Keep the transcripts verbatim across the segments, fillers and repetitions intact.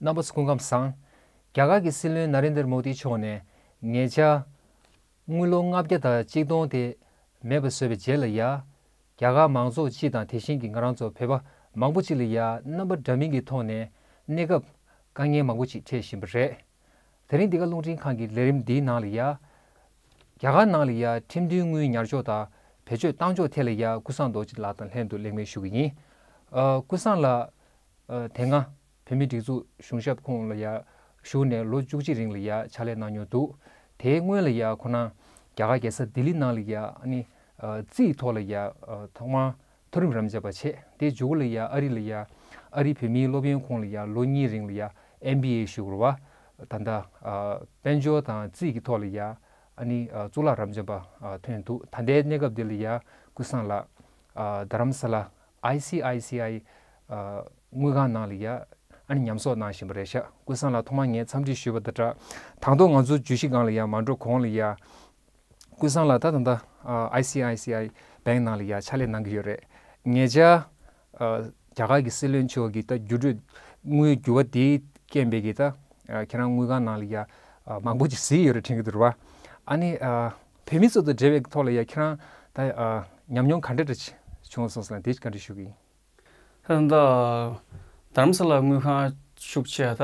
རྣམ་པ་ཚོ་སྐུ་ཁམས་བཟང་། རྒྱ་གར་གྱི་སྲིད་བློན་ན་རེན་དར་མོ་དི་མཆོག་ནས་ཉེ་ཆར་དངུལ་ལོར་ལྔ་བརྒྱ་དང་གཅིག་སྟོང་དེ་མེད་པ་བཟོས་པའི་རྗེས་ལ་ཡ། རྒྱ་གར་མང་ཚོགས་སྤྱི་དང་དེ་བཞིན་གྱི་ང་རང་ཚོ་བོད་པ་མང་པོ་ཅིག་ལ་ཡ་རྣམ་པ་འདྲ་མིན་གྱི་ཐོག་ནས་གནས་སྐབས་དཀའ་ངལ་མང་པོ་ཅིག་འཕྲད་བཞིན་པ་རེད། དེ་རིང་འདི་ག་རླུང་འཕྲིན་ཁང་གི་ལས་རིམ་འདིའི་ནང་ལ་ཡ། རྒྱ་གར་ནང་ལ་ཡ་ཁྲིམས་མཐུན་དངུལ་ཉར་ཕྱོགས་དང་བེད་སྤྱོད་བཏང་ཕྱོགས་ཐད་ལ་ཡ་ཀུན་བཟང་རྡོ་རྗེ་ལགས་དང་ལྷན་དུ་གླེང་མོལ་ཞུ་གི་ཡིན། ཨ། ཀུན་བཟང་ལགས། ཨ། དེ་སྔ་བོད་མིའི་སྒྲིག་འཛུགས་གཞུང་ཞབས་ཁོངས་ལ་ཡ་བཞུགས་ནས་ལོ་བཅུ་གཅིག་རིང་ལ་ཡ་ཕྱག་ལས་གནང་མྱོང་འདུག་དེའི་སྔོན་ལ་ཡ་ཁོ་རང་རྒྱ་གར་རྒྱལ་ས་ལྡི་ལི་ནང་ལ་ཡ་ཨ་ནི་ཨ་རྩིས་ཐོག་ལ་ཡ་ཨ་ཐོག་མར་མཐོ་རིམ་རབ་འབྱམས་པ་བྱས། དེའི་མཇུག་ལ་ཡ་ཨ་རི་ལ་ཡ་ཨ་རིའི་བོད་མིའི་སློབ་ཡོན་ཁོངས་ལ་ཡ་ལོ་གཉིས་རིང་ལ་ཡ་ཨེམ་བི་ཨེ་ཞུ་དགོས་པ། ད་ལྟ་ཨ་དཔལ་འབྱོར་དང་རྩིས་ཀྱི་ཐོག་ལ་ཡ་ཨ་ནི་ཨ་གཙུག་ལག་རབ་འབྱམས་པ་ཨ་ཐོན་འདུག་ད་ལྟའི་གནས་སྐབས་འདི་ལ་ཡ་ཀུན་བཟང་ལགས་ཨ་རྡ་རམ་ས་ལ་ཨའི་སི་ཨའི་སི་ཨའི་ཨ་དངུལ་ཁང་ནང་ལ་ཡ་ཨ་ནི་ཉམས་གསོག་གནང་བཞིན་པ་རེད་ཤག་ཀུན་བཟང་ལགས་ཐོག་མར་ངས་འཚམས་འདྲི་ཞུས་པ་དང་སྦྲགས། དང་ཐོག་ང་ཚོ་བརྗོད་གཞི་སྒང་ལ་ཡ་མ་འགྲོ་གོང་ལ་ཡ། ཀུན་བཟང་ལགས་ད་ད་ལྟ་ཨ་ཨའི་སི་ཨའི་སི་ཨའི་བེང་ནང་ལ་ཡ་ཕྱག་ལས་གནང་གི་ཡོད་རེད། ཉེ་ཆར་ཨ་རྒྱ་གར་གྱི་སྲིད་བློན་མཆོག་གིས་ད་འགྱུར་འགྲོས་དངུལ་འགྱུར་བ་དེའི་རྐྱེན་པས་ཀྱིས་ད་ཨ་ཁྱེད་རང་དངུལ་ཁང་ནང་ལ་ཡ་ཨ་མང་པོ་ཅིག་གཟིགས་ཡོད་རེད་དྲན་གྱི་འདུག་རེད་བ། ཨ་ནི་ཨ་བོད་མི་ཚོ་དང་འབྲེལ་བའི་ཐོག་ལ་ཡ་ཁྱེད་རང་ད་ཨ་ཉམས་མྱོང་ག་འདྲ་འདྲ་ཅིག་བྱུང་སོང་ཟེར་ན་དེ་བཀའ་འདྲི་ཞུ་གི་ཡིན། ད་ལྟ་རྡ་རམ་ས་ལ་དངུལ་ཁང་ཤུགས་ཆེ་ད་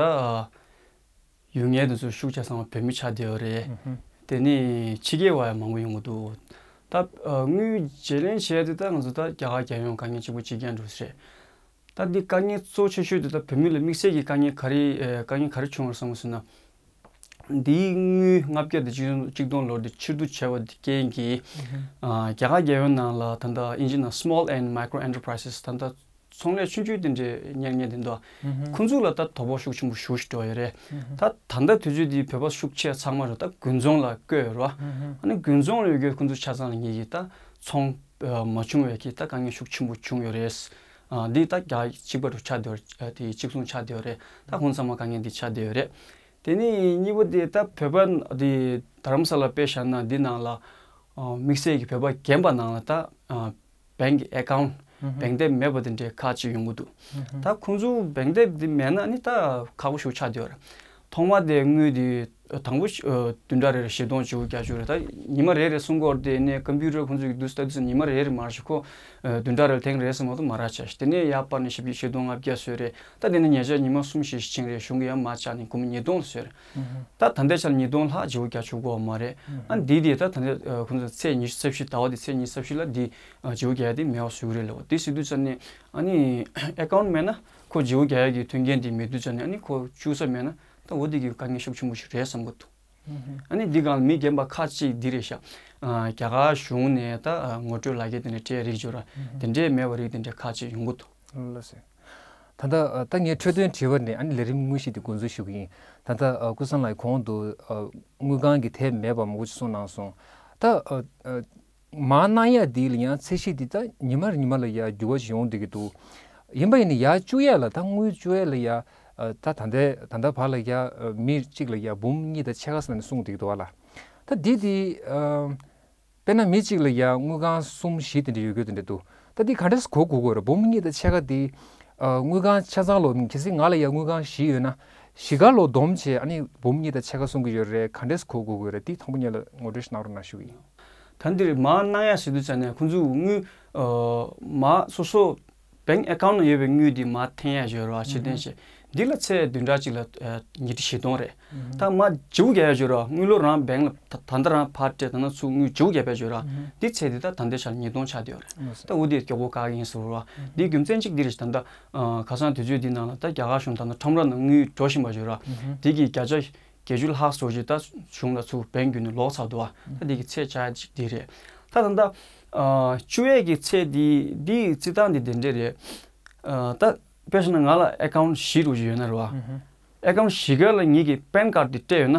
ཡོད་མཁན་དེ་ཚོ་ཤུགས་ཆེ་ཚང་མ་བོད་མི་ཆགས་བསྡད་ཡོད་རེད། ཨུ་ཧུ། དེ་ནས་ཕྱི་རྒྱལ་བ་ཡང་མང་པོ་ཡོང་གི་འདུག་ད་ཨ་དངུལ་བརྗེ་ལེན་བྱས་ཏེ་ད་ང་ཚོ་ད་རྒྱ་གར་རྒྱལ་ཡོངས་དཀའ་ངལ་གཅིག་པུ་གཅིག་རྐྱང་འགྲོ་ས་རེད། ད་འདི་དཀའ་ངལ་གཙོ་ཆེ་ཤོས་དེ་ད་བོད་མི་ལ་དམིགས་བསལ་གྱི་དཀའ་ངལ་ག་རེ་ཨ་དཀའ་ངལ་ག་རེ་བྱུང་བ་རེད་བསམ་གྱི་སོང་ན། འདིའི་དངུལ་ལྔ་བརྒྱ་དང་གཅིག་སྟོང་ལོར་དེ་ཕྱིར་བསྡུ་བྱས་པ་དེ་རྐྱེན་གྱིས། ཨ་རྒྱ་གར་རྒྱལ་ཡོངས་ནང་ལ་ད་ལྟ་ཨིན་ཇི་ནང་Small and Micro Enterprises ད་ལྟ་ཚོང་ལས་ཆུང་ཆུང་དེ་འདྲས་གཉེར་མཁན་དེ་འདུག་ཁོང་ཚོ་ལ་ད་དོ་ཕོག་ཤུགས་ཆེན་པོ་ཞེ་པོ་ཞིག་འགྲོ་ཡོད་རེད། ད་ད་ལྟ་དུས་ཚོད་འདི་བོད་པ་ཤུགས་ཆེ་ཚང་མ་རེད་ད་དགུན་ཚོང་ལ་བསྐོས་ཡོད་རེད་བ། ཨ་ནི་དགུན་ཚོང་ལ་ཡོད་རྒྱུ་ཁོང་ཚོ་ཆ་ཚང་ལ་ངེད་ཀྱིས་ད་ཚོང་མ་བྱུང་བའི་གི་ད་དཀའ་ངལ་ཤུགས་ཆེན་པོ་བྱུང་ཡོད་རེད། ཨ་འདི་ད་རྒྱ་གཅིག་པ་རུ་ཆགས་བསྡད་ཡོད་རེད། དེ་གཅིག་མཚུངས་ཆགས་བསྡད་ཡོད་རེད། ད་ཁོང་ཚང་མ་དཀའ་ངལ་འདི་ཆགས་བསྡད་ཡོད་རེད། དེ་ནས་གཉིས་པ་དེ་ད་བོད་པ་དེ་རྡ་རམ་ས་ལ་དཔེ་བཞག་ན་འདི་ནང་ལ་ཨ་དམིགས་བསལ་གྱི་བོད་པ་རྒན་པ་ནང་ལ་ད་ཨ་bank account ཨུ་ཧུ། bank་ཐོབ་མེད་པ་དེ་འདྲའི་ཁག་ཅིག་ཡོང་གི་འདུག་ཨུ་ཧུ། ད་ཁོང་ཚོ་bank་ཐོབ་དེ་མེད་ན་ནི་ད་ཁག་པོ་ཞིག་ཆགས་བསྡད་ཡོད་རེད། ཐོག་མ་དེ་དངུལ་དེ་དང་པོ་ཨ་བདུན་ཕྲག་རེ་རེ་བཞི་སྟོང་བརྗེ་པོ་རྒྱག་རྒྱུ་རེད། ད་ཉི་མ་རེ་རེ་སྲུང་སྐོར་དེ་ནས་computer་ཁོང་ཚོ་གི་དུས་ལྟ་དུས་ཉི་མ་རེ་རེ་མ་རེད་ཤག་ཁོ་ཨ་བདུན་ཕྲག་རེ་ཐེངས་རེ་ཟེར་མ་གཏོགས་མ་རག་ཆགས་ཤག་དེ་ནས་ཡར་སྤར་ནས་བཞི་བཞི་སྟོང་ལྔ་བརྒྱ་བཟོས་རེད། ད་དེ་ནས་ཉེ་ཆར་ཉི་མ་གསུམ་བཞི་ཞིག་ཕྱིན་རེད། གཞུང་གིས་ཡར་མར་བཅག་ནས་སྒོར་མོ་ཉིས་སྟོང་ལ་བཟོས་རེད། ད་ད་ལྟའི་ཆར་ཉིས་སྟོང་ལྷག་བརྗེ་པོ་རྒྱག་ཆོག་གི་ཡོད་མ་རེད། ཨ་འདི་དེ་ད་ད་ལྟ་ཨ་ཁོང་ཚོ་ཚེས་ཉི་ཤུ་རྩ་བཞི་ཟླ་བ་འདི་ཚེས་ཉི་ཤུ་རྩ་བཞི་ལ་འདི་ཨ་བརྗེ་པོ་རྒྱག་ཡ་དེ་མེད་པ་བཟོ་གི་རེད་ལབ་པ་དེ་ཟེར་དུས་ཙམ་ནས་ཨ་ནི་account་མེད་ན་ཁོ་བརྗེ་པོ་རྒྱག་ཡ་གི་མཐུན་རྐྱེན་དེ་མེད་དུས་ཙམ་ནས་ཨ་ནི་ཁོ་བཅུག་ས་མེད་ན་ད་འོ་དེ་གི་དཀའ་ངལ་ཤུགས་ཆེན་པོ་ཞིག་རེད་བསམ་གི་འདུག་ཨ་ནི་འདི་སྒང་ལ་མི་རྒན་པ་ཁག་ཅིག་འདི་རེད་ཤག་ཨ་རྒྱ་གར་གཞུང་ནས་ད་ཨ་ངོ་སྤྲོད་ལག་འཁྱེར་དེ་འདྲ་སྤྲད་རིགས་བྱོས་ར་དེ་འདྲའི་མེད་པ་རིགས་དེ་འདྲ་ཁག་ཅིག་ཡོང་གི་འདུག་ལགས་སོ། ད་ལྟ་ཨ་ད་ངས་འཕྲོས་དོན་དྲི་བ་ནས་ཨ་ནི་ལས་རིམ་དངོས་གཞི་དེ་འགོ་འཛུགས་ཞུ་གི་ཡིན། ད་ལྟ་ཨ་ཀུན་བཟང་ལགས་གོང་དུ་ཨ་དངུལ་ཁང་གི་ཐོབ་མེད་པ་མང་པོ་ཞིག་གསུངས་གནང་སོང་། ད་ཨ་ཨ་མར་གནང་ཡ་འདི་ལ་ཡང་ཚད་གཞི་འདི་ད་ཉི་མ་རེ་ཉི་མ་ལ་ཡ་འགྱུར་བ་ཞིག་ཡོང་བསྡད་ཀྱི་འདུག་ཡིན་པ་ཡིན་ན་ཡར་བཅུག་ཡ་ལ་ད་དངུལ་བཅུག་ཡ་ལ་ཡ་ཨ་ད་ད་ལྟའི་ད་ལྟ་བར་ལ་ཡ་ཨ་མི་གཅིག་ལ་ཡ་འབུམ་གཉིས་དང་ཕྱེད་ཀ་ཟེར་ནས་གསུངས་བསྡད་ཀྱི་འདུག་བ་ལ། ད་འདི་འདི་ཨ་དཔེར་ན་མི་གཅིག་ལ་ཡ་དངུལ་ཁང་གསུམ་བཞི་དེ་འདྲ་ཡོད་རྒྱུ་དེ་འདྲ་འདུག་ད་འདི་ག་འདྲས་གོ་དགོས་ཀྱི་ཡོད་རེད། འབུམ་གཉིས་དང་ཕྱེད་ཀ་འདི་ཨ་དངུལ་ཁང་ཆ་ཚང་ལོ་གལ་སྲིད་ང་ལ་ཡ་དངུལ་ཁང་བཞི་ཡོད་ན་བཞི་ཀ་ལོ་བསྡོམས་བྱས་ཨ་ནི་འབུམ་གཉིས་དང་ཕྱེད་ཀ་གསུང་གི་ཡོད་རེད། ག་འདྲས་གོ་དགོས་ཀྱི་ཡོད་རེད། འདི་དང་པོ་ཉིད་ལ་ངོ་སྤྲོད་ཞིག་གནང་རོགས་གནང་ཞུ་གི་ཡིན། ད་འདིར་མར་གནང་ཡ་ཟེར་དུས་ཙམ་ནས་ཁོང་ཚོས་དངུལ་ཨ་མར་སོ་སོ་bank account་ནང་ཡོད་པའི་དངུལ་འདི་མར་འཐེན་ཡ་བྱོས་རོགས་ཕྱིར་འཐེན་བྱས། འདི་ལ་ཚེས་བདུན་ཕྲག་གཅིག་ལ་ཨ་ཉིས་ཁྲི་བཞི་སྟོང་རེད། ད་མར་བརྗེ་པོ་རྒྱག་ཡ་བྱོས་རོགས། དངུལ་ལོར་རང་bank་ལ་ད་ད་ལྟ་རང་ཕར་སྤྲད་ད་ནང་ཚུར་དངུལ་བརྗེ་པོ་རྒྱག་པའི་བྱོས་རོགས། འདི་ཚེས་འདི་ད་ད་ལྟའི་ཆར་ཉིས་སྟོང་ཆགས་བསྡད་ཡོད་རེད། ད་འོ་འདི་མགྱོགས་པོ་བཀག་གི་ཡིན་ཟེར་རོགས། འདིའི་རྒྱུ་མཚན་གཅིག་འདི་རེད། ད་ལྟ་ཨ་ཁ་སང་དུས་ཚོད་འདི་ནང་ལ་ད་རྒྱ་གར་གཞུང་ད་ལྟ་ཁྲོམ་ར་ནང་དངུལ་འགྲོ་བཞིན་པ་བྱོས་རོགས། འདི་གི་བརྒྱ་ཆ་བརྒྱད་ཅུ་ལྷག་ཙམ་ཞིག་ད་གཞུང་ལ་ཚུར་bank་བརྒྱུད་ནས་ལོག་ཚར་འདུག་བ། ད་འདི་གི་ཚད་ཆག་ཅིག་འདི་རེད། ད་ད་ལྟ་ཨ་བཅུག་ཡས་ཀྱི་ཚད་འདི་འདི་རྩིས་སྟངས་འདི་དེ་འདྲས་རེད། ཨ་ད་དཔེ་བཞག་ན་ང་ལ་account་བཞི་རུ་ཡོད་ན་རེད་བ། account་བཞི་ག་ལ་ངེད་ཀྱི་pan card་འདི་སྤྲད་ཡོད་ན།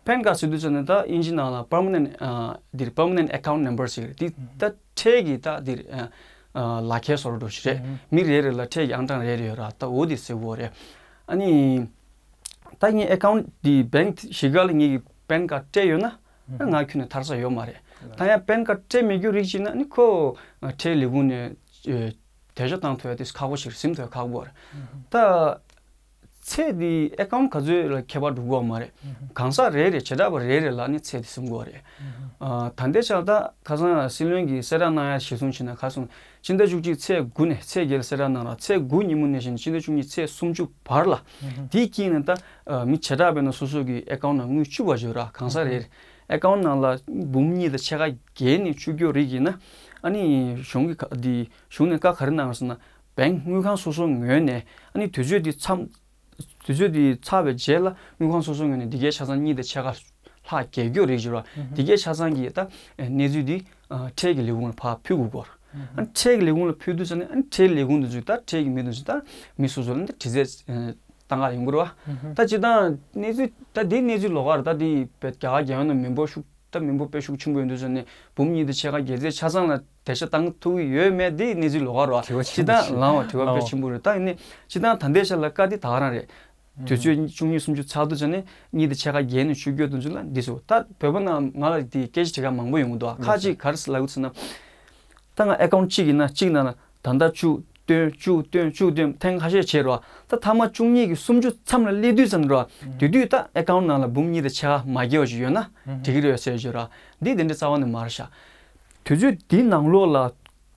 pan card་ཟེར་དུས་ཙམ་ནས་ད་ཨིན་ཇི་ནང་ལ་permanent་ཨ་འདིར་permanent account number་ཟེར་གི་རེད། འདི་ད་ཁྲལ་གྱི་ད་འདིར་ཨ་ཨ་ལག་ཁྱེར་བཟོ་འདྲ་ཞིག་རེད། མི་རེ་རེ་ལ་ཁྲལ་གྱི་ཨང་གྲངས་རེ་རེ་ཡོད་ར། ད་འོ་འདི་ཟེར་གོ་རེད། ཨ་ནི། ད་ངའི་account་འདི་bank་གཞི་ག་ལ་ངེད་ཀྱི་pan card་སྤྲད་ཡོད་ན། ཨ་ང་ཁྱོན་ནས་ཐར་ས་ཡོད་མ་རེད། ད་ཡང་pan card་སྤྲད་མེད་རྒྱུ་རིགས་ཅིག་ན་ནི་ཁོ་ཁྲལ་ལས་ཁུངས་ནས་ཨེ་གདན་འཇགས་བཏང་ཐུབ་ཡ་དེ་ཁག་པོ་ཞིག་རེད། ཟིན་ཐུབ་ཡ་ཁག་པོ་རེད། ད་ ཚད་འདི་ཨེ་ཀའུན་ག་ཚོད་ལ་ཁྱད་པར་འགྲོ་གི་ཡོད་མ་རེད། གང་ཟག་རེ་རེ་བྱེ་བྲག་པ་རེ་རེ་ལ་ནི་ཚད་འདི་སེལ་གྱི་ཡོད་རེད། ཨ། ད་ལྟའི་ཆར་ད་ཁ་སང་སྲིད་བློན་གྱིས་གསལ་བསྒྲགས་གནང་ཡ་གཞིར་བཟུང་བྱས་ན། ཁ་སང་ཕྱི་ཟླ་བཅུ་གཅིག་ཚེས་དགུ་ནས་ཚེས་བརྒྱད་ལ་གསལ་བསྒྲགས་གནང་ར། ཚེས་དགུ་ཉིན་མོ་ནས་བཞིན་ཕྱི་ཟླ་བཅུ་གཉིས་ཚེས་སུམ་ཅུ་བར་ལ། དེའི་དཀྱིལ་ནས་ད་མི་བྱེ་བྲག་པས་ན་སོ་སོ་གི་ཨེ་ཀའུན་ནང་དངུལ་བཅུག་པ་བྱོས་ར། གང་ཟག་རེ་རེ་ཨེ་ཀའུན་ནང་ལ་འབུམ་གཉིས་དང་ཕྱེད་ཀ་བརྒལ་ནས་བཅུག་རྒྱུ་རིགས་ཡིན་ན། ཨ་ནི་གཞུང་གི་ཁ་འདི་གཞུང་ནས་བཀའ་ག་རེ་གནང་ཟེར་ན། བེང་དངུལ་ཁང་སོ་སོའི་ངོས་ནས་ཨ་ནི་དུས་ཚོད་འདི་མཚམས། དུས་ཚོད་འདི་ཚར་བའི་རྗེས་ལ་དངུལ་ཁང་སོ་སོའི་ངོས་ནས་འདི་གའི་ཆ་ཚང་གཉིས་དང་ཕྱེད་ཀ་ལྷག་རྒྱག་རྒྱུ་རེད་ཟེར་བ། འདི་གའི་ཆ་ཚང་གི་ད་གནས་ཚུལ་འདི་ཨ་ཁྲལ་གྱི་ལས་ཁུངས་ལ་ཕར་ཕུལ་དགོས་སྐོར། ཨ་ཁྲལ་གྱི་ལས་ཁུངས་ལ་ཕུལ་དུས་ཙམ་ནས་ཨ་ཁྲལ་ལས་ཁུངས་དེ་ཚོས་ད་ཁྲལ་གྱི་མི་དེ་ཚོས་ད་མི་སོ་སོ་ལ་འདི་དྲི་རྩད་ཨ་བཏང་ག་ཡོང་གི་རེད་བ། ད་སྤྱིར་བཏང་གནས་ཚུལ་ད་འདི་གནས་ཚུལ་ལོགས་ཀ་རེད། ད་འདི་བས་རྒྱ་གར་རྒྱལ་ཡོངས་ནང་མི་འབོར་ཤུགས་ད་མི་འབོར་དཔེ་ཤུགས་ཆེན་པོ་ཡོད་དུས་ཙམ་ནས་འབུམ་གཉིས་དང་ཕྱེད་ཀ་བརྒལ་ཚད་ཆ་ཚང་ལ་བདེ་འཇགས་བཏང་ཐུབ་ཀྱི་ཡོད་མེད་དེ་གནས་ཚུལ་ལོགས་ཀ་རེད་བ། དྲི་བ་ཆེན་པོ་ཞིག་ལངས་བ། དྲི་བ་དཔེ་ལངས་ཆེན་པོ་རེད། ད་ཡིན་ནའི་སྤྱིར་བཏང་ད་ལྟའི་ཆ་ལ་བཀའ་འདི་ད་ག་རང་རེད། དུས་ཚོད་བཅུ་གཉིས་སུམ་ཅུ་ཚར་དུས་ཙམ་ནས་གཉིས་དང་ཕྱེད་ཀ་བརྒལ་ནས་བཅུག་རྒྱུ་དེ་ཚོ་ལ་འདི་ཚོ། ད་བོད་པ་ནང་ང་ལ་དེ་སྐད་ཆ་དྲི་ག་མང་པོ་ཡོང་གི་འདུག་ཁ་ཅིག་ག་རེ་ཟེར་ལབ་ཡོད་ཟེར་ན། ད་ང་ཨེ་ཀའུན་གཅིག་ཡིན་ན་གཅིག་ནང་ལ་ད་ལྟ་བཅུག་བཏོན་བཅུག་བཏོན་བཅུག་བཏོན་ཐེངས་ཁ་ཤས་བྱས་རེད་བ། ད་མཐའ་མ་བཅུ་གཉིས་ཀྱི་སུམ་ཅུ་མཚམས་ལ་སླེབས་དུས་ཙམ་རེད་བ། དེ་དུས་ད་ཨེ་ཀའུན་ནང་ལ་འབུམ་གཉིས་དང་ཕྱེད་ཀ་མ་བརྒལ་བ་ཞིག་ཡོད་ན་འགྲིག་གི་རེད་ཟེར་བརྗོད་ར། འདི་དེ་འདྲ་རྩ་བ་ནས་མ་རེད་ཤག་དུས་ཚོད་འདི་ནང་ལོགས་ལ་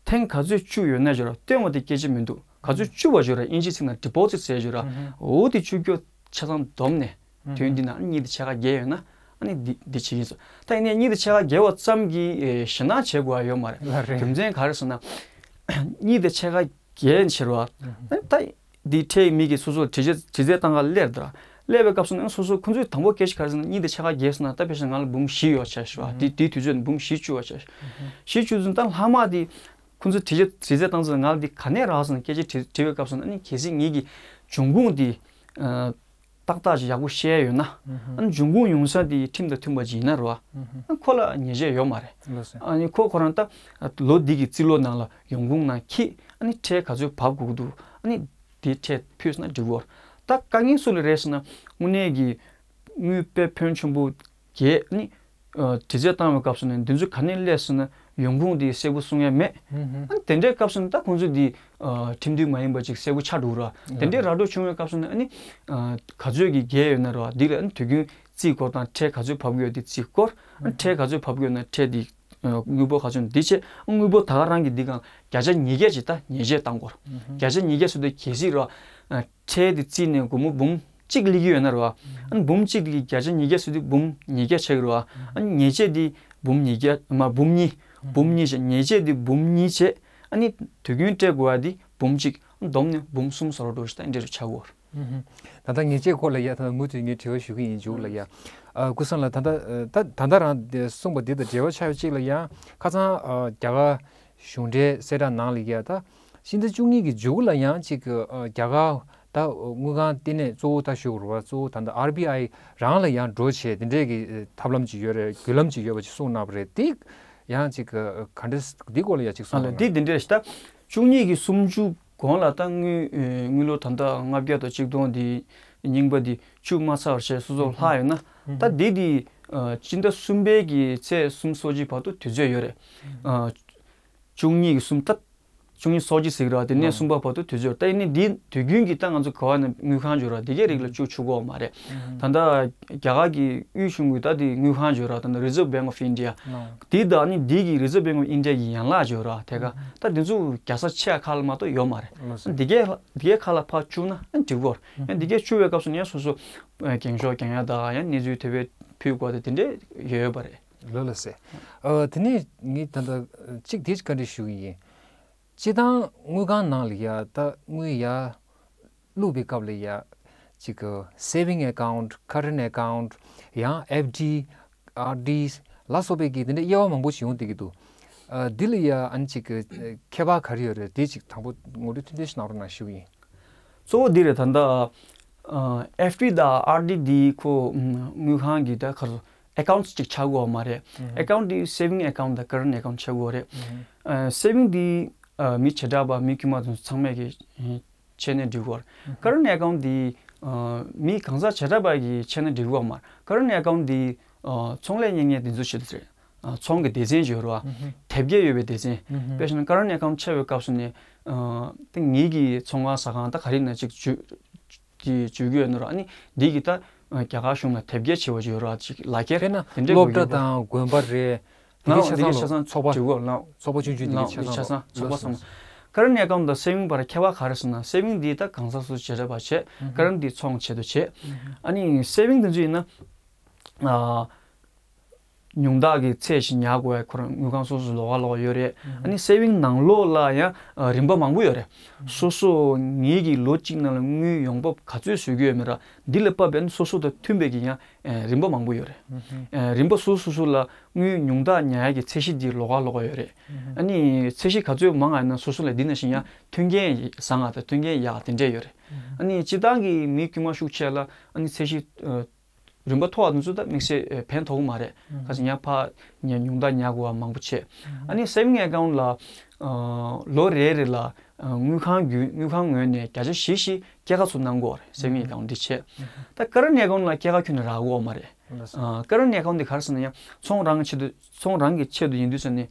ཐེངས་ག་ཚོད་བཅུག་ཡོད་ན་བརྗོད་ར། བཏོན་པ་དེ་སྐད་ཆ་མི་འདུག་ག་ཚོད་བཅུག་པ་བརྗོད་ར། དབྱིན་ཇིའི་ཚིག་ནང་ཌི་པོ་ཟིཊ་ཟེར་བརྗོད་ར། འོ་དེ་བཅུག་རྒྱུ་ཆ་ཚང་བསྡོམས་ནས་དུས་འདི་ནང་གཉིས་དང་ཕྱེད་ཀ་བརྒལ་ཡོད་ན། ཨ་ནི་འདི་འདི་བྱེད་ཀྱི་ཡིན་ཟེར། ད་ཡིན་ནའི་གཉིས་དང་ཕྱེད་ཀ་བརྒལ་བ་ཙམ་གྱིས་ཨེ་ཞེད་སྣང་བྱེད་དགོས་ཡ་ཡོད་མ་རེད། ལགས་རེད། རྒྱུ་མཚན་ག་རེ་ཟེར་ན། གཉིས་དང་ཕྱེད་ཀ་བརྒལ་ཕྱིར་བ། ཨ་ནི་ད་འདི་ཁྲལ་མི་གིས་སོ་སོར་དྲི་རྩད་དྲི་རྩད་བཏང་ག་སླེབས་དང་། སླེབས་པའི་སྐབས་སུ་ནི་སོ་སོ་ཁོང་ཚོས་དང་པོ་སྐད་ཆ་ག་རེ་ཟེར་ན། གཉིས་དང་ཕྱེད་ཀ་བརྒལ་སོང་ན་ད་དཔེ་བཞག་ན་ང་ལ་འབུམ་བཞི་ཡོད་ཆ་ཞུ་བ། འདི་འདིའི་དུས་ཚོད་ནས་འབུམ་བཞི་བཅུག་པ་ཆ་ཞུ། བཞི་བཅུག་ཚུན་ད་ལྷག་མ་འདི་ཁོང་ཚོས་དྲི་རྩད་དྲི་རྩད་བཏང་ཚུན་ང་ལ་འདི་ག་ནས་རག་སོང་ན་སྐད་ཆ་དྲི་དྲི་བའི་སྐབས་སུ་ནི། ཨ་ནི་གལ་སྲིད་ངེད་ཀྱི་འབྱུང་ཁུངས་འདི་ཨ། ཏག་ཏག་ཅིག་ཡག་པོ་ཤེས་ཡོད་ན། ཨ་ནི་འབྱུང་ཁུངས་ཡོང་ས་དེ་ཁྲིམས་དང་མཐུན་པ་ཅིག་ཡིན་ན་རེད་བ། ཨ་ཁོ་ལ་ཉེས་ཆད་ཡོད་མ་རེད། ལགས་སོ། ཨ་ནི་ཁོ་ཁོ་རང་ད་ལོ་འདི་གི་རྩིས་ལོ་ནང་ལ་ཡོང་ཁུངས་ནང་འཁྱེར། ཨ་ནི་ཁྲལ་ག་ཚོད་བབས་དགོས་ཀྱི་འདུག་ཨ་ནི་དེ་ཁྲལ་ཕུལ་སོང་ན་འགྲིག་གི་རེད། ད་དཀའ་ངལ་སུ་ལ་རེད་ཟེར་ན། དངོས་གནས་ཀྱི་དངུལ་དཔེ་ཕོན་ཆེན་པོ་བརྒྱད། ཨ་ནི་ཨ་དྲི་རྩད་བཏང་བའི་སྐབས་སུ་ནི་འདི་ཚོ་ག་ནས་སླེབས་སོང་ན་ཡོང་ཁུངས་དེ་གསལ་པོ་གསུང་ཡ་མེད། ཨ་ནི་དེ་འདྲའི་སྐབས་སུ་ནི་ད་ཁོང་ཚོས་འདི་ཨ་ཁྲིམས་མཐུན་མ་ཡིན་པ་ཅིག་གསལ་པོ་ཆགས་འགྲོ་གི་རེད། དེ་འདྲའི་ར་སྤྲོད་བྱུང་བའི་སྐབས་སུ་ནི་ཨ་ནི་ཨ་ག་ཚོད་ཀྱི་བརྒལ་ཡོད་ན་རེད་བ། འདི་ལ་ཨ་ནི་དུས་རྒྱུན་རྩིས་སྐོར་དང་ཁྲལ་ག་ཚོད་བབས་ཀྱི་ཡོད་དེ་རྩིས་སྐོར། ཨ་ནི་ཁྲལ་ག་ཚོད་བབས་ཀྱི་ཡོད་ན་ཁྲལ་འདི་ཨ་དངུལ་འབོར་ག་ཚོད་འདི་བྱས། ཨ་དངུལ་འབོར་ད་ག་རང་གི་འདི་གང་བརྒྱ་ཆ་ཉིས་བརྒྱ་ཅིག་ད་ཉེས་ཆད་བཏང་དགོས་རེད། བརྒྱ་ཆ་ཉིས་བརྒྱ་ཟེར་དུས་གལ་སྲིད་རེད་བ། ཨ་ཁྲལ་དེ་བརྩིས་ནས་སྒོར་མོ་འབུམ་གཅིག་སླེབས་ཀྱི་ཡོད་ན་རེད་བ། ཨ་ནི་འབུམ་གཅིག་དེ་གི་བརྒྱ་ཆ་ཉིས་བརྒྱ་ཟེར་དུས་འབུམ་ཉིས་བརྒྱ་ཆགས་ཀྱི་རེད་བ། ཨ་ནི་ཉེས་ཆད་དེ་འབུམ་ཉིས་བརྒྱ་མ་འབུམ་གཉིས། འབུམ་གཉིས་བྱས། ཉེས་ཆད་དེ་འབུམ་གཉིས་བྱས། ཨ་ནི་དུས་རྒྱུན་སྤྲད་དགོས་པ་དེ་འབུམ་གཅིག་བསྡོམས་ནས་འབུམ་གསུམ་བཟོ་འདྲ་ཞིག་ད་འདྲ་ཆགས་ཀྱི་ཡོད་རེད། ད་ལྟ་ཉེས་ཆད་སྐོར་ལ་ཡ་ད་ལྟ་མུ་མཐུད་ངས་དྲི་བ་ཞུ་གི་ཡིན། མཇུག་ལ་ཡ། ཨ་སྐུ་བཟང་ལགས། ད་ལྟ་ད་ད་ལྟ་རང་གསུངས་པ་འདི་དང་འབྲེལ་བ་ཆགས་ཡོད་ཅིག་ལ་ཡ། ཁ་སང་ཨ་རྒྱ་གར་གཞུང་འབྲེལ་གསལ་བསྒྲགས་ནང་ལ་ཡ། ད་ཕྱི་ཟླ་བཅུ་གཉིས་ཀྱི་མཇུག་ལ་ཡང་ཅིག་ཨ་རྒྱ་གར་ད་དངུལ་ཁང་ལྟེ་གནས་གཙོ་བོ་ད་ཞུ་དགོས་རེད་བ། གཙོ་བོ་ད་ལྟ་ཨར་བི་ཨའི་རང་ལ་ཡང་འགྲོ་བྱས་དེ་འདྲས་ཀྱི་ཐབས་ལམ་ཅིག་ཡོད་རེད། བརྒྱུད་ལམ་ཅིག་ཡོད་པ་ཅིག་གསུངས་གནང་བ་རེད། དེ་ཡང་ཅིག་ག་འདྲས་འདི་སྐོར་ལ་ཡང་ཅིག་གསུངས་ཨ་ལ་གནང་། འདི་འདི་འདྲས་ཤིག་ད་བཅུ་གཉིས་ཀྱི་གསུམ་བཅུ་གོང་ལ་ད་དངུལ་ཨེ་དངུལ་ལོར་ད་ལྟ་ལྔ་བརྒྱ་དང་གཅིག་སྟོང་འདི་རྙིང་པ་འདི་བཅུག་མ་ཚར་བ་བྱས་སོ་སོར་ལྷག་ཡོད་ན། ད་འདི་འདི་ཨ་སྤྱི་ཟླ་གསུམ་པའི་གི་ཚེས་སུམ་ཅུ་སོ་གཅིག་བར་དུ་དུས་ཚོད་ཡོད་རེད། ཨ་བཅུ་གཉིས་ཀྱི་གསུམ་ད་བཅུ་གཉིས་སོ་གཅིག་ཟེར་གི་རེད་བ། དེ་ནས་གསུམ་པ་བར་དུ་དུས་ཚོད་ཡོད་རེད། ད་ཡིན་ནའི་འདི་དུས་རྒྱུན་གྱི་ད་ང་ཚོ་ག་བ་ནས་དངུལ་ཁང་ཡོད་རེད་བ། འདི་གའི་རིགས་ལ་བཅུག་ཆོག་གི་ཡོད་མ་རེད། ད་ལྟ་རྒྱ་གར་གྱི་དབུས་གཞུང་གི་ད་དེ་དངུལ་ཁང་ཡོད་རེད་བ། ད་ལྟ་Reserve Bank of India། དེ་ད་ནི་འདི་གི་Reserve Bank of India གི་ཡན་ལག་ཡོད་རེད་བ། དེ་ག་ད་དེ་ཚོ་རྒྱལ་ས་ཆེ་ཁག་ལ་མ་གཏོགས་ཡོད་མ་རེད། འདི་གའི་འདི་གའི་ཁ་ལ་ཕར་བཅུག་ན་འགྲིག་གི་ཡོད་རེད། ཡང་འདི་གའི་བཅུག་པའི་སྐབས་སུ་ནི་ཡང་སོ་སོ་འགེངས་ཤོག་འགེངས་ཡ་ད་ཡང་གནས་ཚུལ་དེ་བས་ཕུལ་དགོས་ཏེ་དེ་འདྲས་ཡོད་ཡོད་པ་རེད། ལགས་ལགས་སེ། ཨ་དེ་ནས་ངས་ད་ལྟ་གཅིག་དེ་བཀའ་འདྲི་ཞུ་གི་ཡིན། སྤྱིར་བཏང་དངུལ་ཁང་ནང་ལ་ཡ་ད་དངུལ་ཡ་བླུགས་པའི་སྐབས་ལ་ཡ་ཅིག་གི་saving account, current account, ཡང་FD, RD ལ་སོགས་པའི་གི་དེ་འདྲའི་དབྱེ་བ་མང་པོ་ཞིག་ཡོང་བསྡད་ཀྱི་འདུག་ཨ་འདི་ལ་ཡ་ཨ་ནི་ཅིག་གི་ཁྱད་པར་ག་རེ་ཡོད་རེད། དེ་ཅིག་དང་པོ་ངོ་སྤྲོད་ཐུང་ཐུང་ཞིག་གནང་རོགས་གནང་ཞུ་གི་ཡིན། གཙོ་བོ་འདི་རེད། ད་ལྟ་ཨ་FD དང་RD འདི་ཁོ་ཨམ་དངུལ་ཁང་གི་ད་ག་རེ་ཟེར་accounts ཅིག་ཆགས་ཀྱི་ཡོད་མ་རེད། account འདི་saving account དང་current account ཆགས་ཀྱི་ཡོད་རེད། ཨ་saving འདི་ཨ་མི་བྱེ་བྲག་པ་མི་དཀྱུས་མ་དེ་ཚོ་ཚང་མས་ཀྱི་ཨ་བྱས་ནས་འགྲིག་གི་ཡོད་རེད། current account འདི་ཨ་མི་གང་ཟག་བྱེ་བྲག་པ་གིས་བྱས་ན་འགྲིག་གི་ཡོད་མ་རེད། current account འདི་ཨ་ཚོང་ལས་གཉེར་མཁན་དེ་ཚོ་བྱེད་དུས་རེད། ཨ་ཚོང་གི་སྡེ་ཚན་ཅིག་ཡོད་རེད་བ། དེབ་སྐྱེལ་ཡོད་པའི་སྡེ་ཚན། དཔེ་བཞག་ན་current account ཆགས་པའི་སྐབས་སུ་ནས་ཨ་ད་ངེད་ཀྱི་ཚོང་ཁང་ཟ་ཁང་ད་ག་རེ་ཡིན་ན་ཅིག་བཅུག་དེ་བརྗོད་ཀྱི་ཡོད་ནོ་ར། ཨ་ནི་འདི་གི་ད་རྒྱ་གར་གཞུང་ལ་དེབ་སྐྱེལ་བྱེད་པ་ཅིག་ཡོད་ར། ཅིག་ལག་ཁྱེར་དཔེར་ན་དེ་འདྲའི་སློབ་གྲྭ་དགོས་ཀྱི་ཡོད་པ། དང་དགོན་པ་རེད། དེ་ལའང་གི་ཆ་འདི་གི་ཆ་ཚང་ཚང་ལོ་ཚོགས་པ་བྲིས་དགོས་ལའང་། ཚོགས་པ་ཆུང་ཆུང་འདི་གི་ལའང་ཆ་འདི་ཆ་ཚང་ཚང་ཚོགས་པ་ཚང་མ། ཀ་རན་ཨེ་ཀའུན་ཊི་དང་སེ་ཝིང་བར་ཁྱད་པར་ག་རེ་ཟེར་ན། སེ་ཝིང་འདི་ད་གང་ཟག་སོ་སོ་བྱེ་བྲག་པ་བྱས། ཀ་རན་ཊི་འདི་ཚོང་ཆེད་དུ་བྱས། ཨ་ནི་སེ་ཝིང་འདི་ཚོ་ཡིན་ན། ཨ། ཉུང་མཐའ་གི་ཚད་ཞིག་ཉར་དགོས་པའི་ཁོ་རང་དངུལ་ཁང་སོ་སོ་ལོགས་ཀ་ལོགས་ཀ་ཡོད་རེད། ཨ་ནི་སེ་ཝིང་ནང་ལོགས་ལ་ཡང་རིམ་པ་མང་པོ་ཡོད་རེད། སོ་སོ་ངེད་ཀྱི་ལོ་གཅིག་ནང་ལ་དངུལ་ཡོང་འབབ་ག་ཚོད་བཟོ་གི་ཡོད་མེད་ར། འདི་ལ་བབས་པའི་སོ་སོ་དང་མཐུན་པའི་གི་ཡང་རིམ་པ་མང་པོ་ཡོད་རེད། རིམ་པ་སོ་སོ་སོ་སོ་ལ་དངུལ་ཉུང་མཐའ་ཉར་ཡག་གི་ཚད་གཞི་འདི་ལོགས་ཀ་ལོགས་ཀ་ཡོད་རེད། ཨ་ནི་ཚད་གཞི་ག་ཚོད་མང་ང་ཡིན་ན་སོ་སོ་ལ་འདི་ནང་བཞིན་ཡང་མཐུན་རྐྱེན་བཟང་ང་དང་མཐུན་རྐྱེན་ཡག་དེ་འདྲས་ཡོད་རེད། ཨ་ནི་སྤྱིར་བཏང་གི་མི་དཀྱུས་མ་ཤུགས་ཆེ་ལ་ཨ་ནི་ཚད་གཞི་རིམ་པ་མཐོ་བ་དེ་ཚོ་ད་དམིགས་བསལ་ཕན་ཐོགས་ཀྱི་མ་རེད། ཁ་སང་ཉག་ཕ་ཉག་ཉུང་མཐའ་ཉར་དགོས་པ་མང་པོ་བྱས། ཨ་ནི་སེ་ཝིང་ཨེ་ཀའུན་ཊི་ལ་ལོ་རེ་རེ་ལ་དངུལ་ཁང་བརྒྱུད་དངུལ་ཁང་ངོས་ནས་བརྒྱ་ཆ་བཞི་བཞི་སྐྱེད་ཀ་ཚུར་གནང་དགོས་རེད། སེ་ཝིང་ཨེ་ཀའུན་ཊི་འདི་བྱས། ད་ཀ་རན་ཊི་ཨེ་ཀའུན་ཊི་ལ་སྐྱེད་ཀ་ཁྱོན་ནས་རག་གི་ཡོད་མ་རེད། ཀ་རན་ཊི་ཨེ་ཀའུན་ཊི་འདི་ག་རེ་ཟེར་ན་ཡང་ཚོང་རང་གི་ཆེད་དུ་ཚོང་རང་གི་ཆེད་དུ་ཡིན་དུས་ཙ་ནས།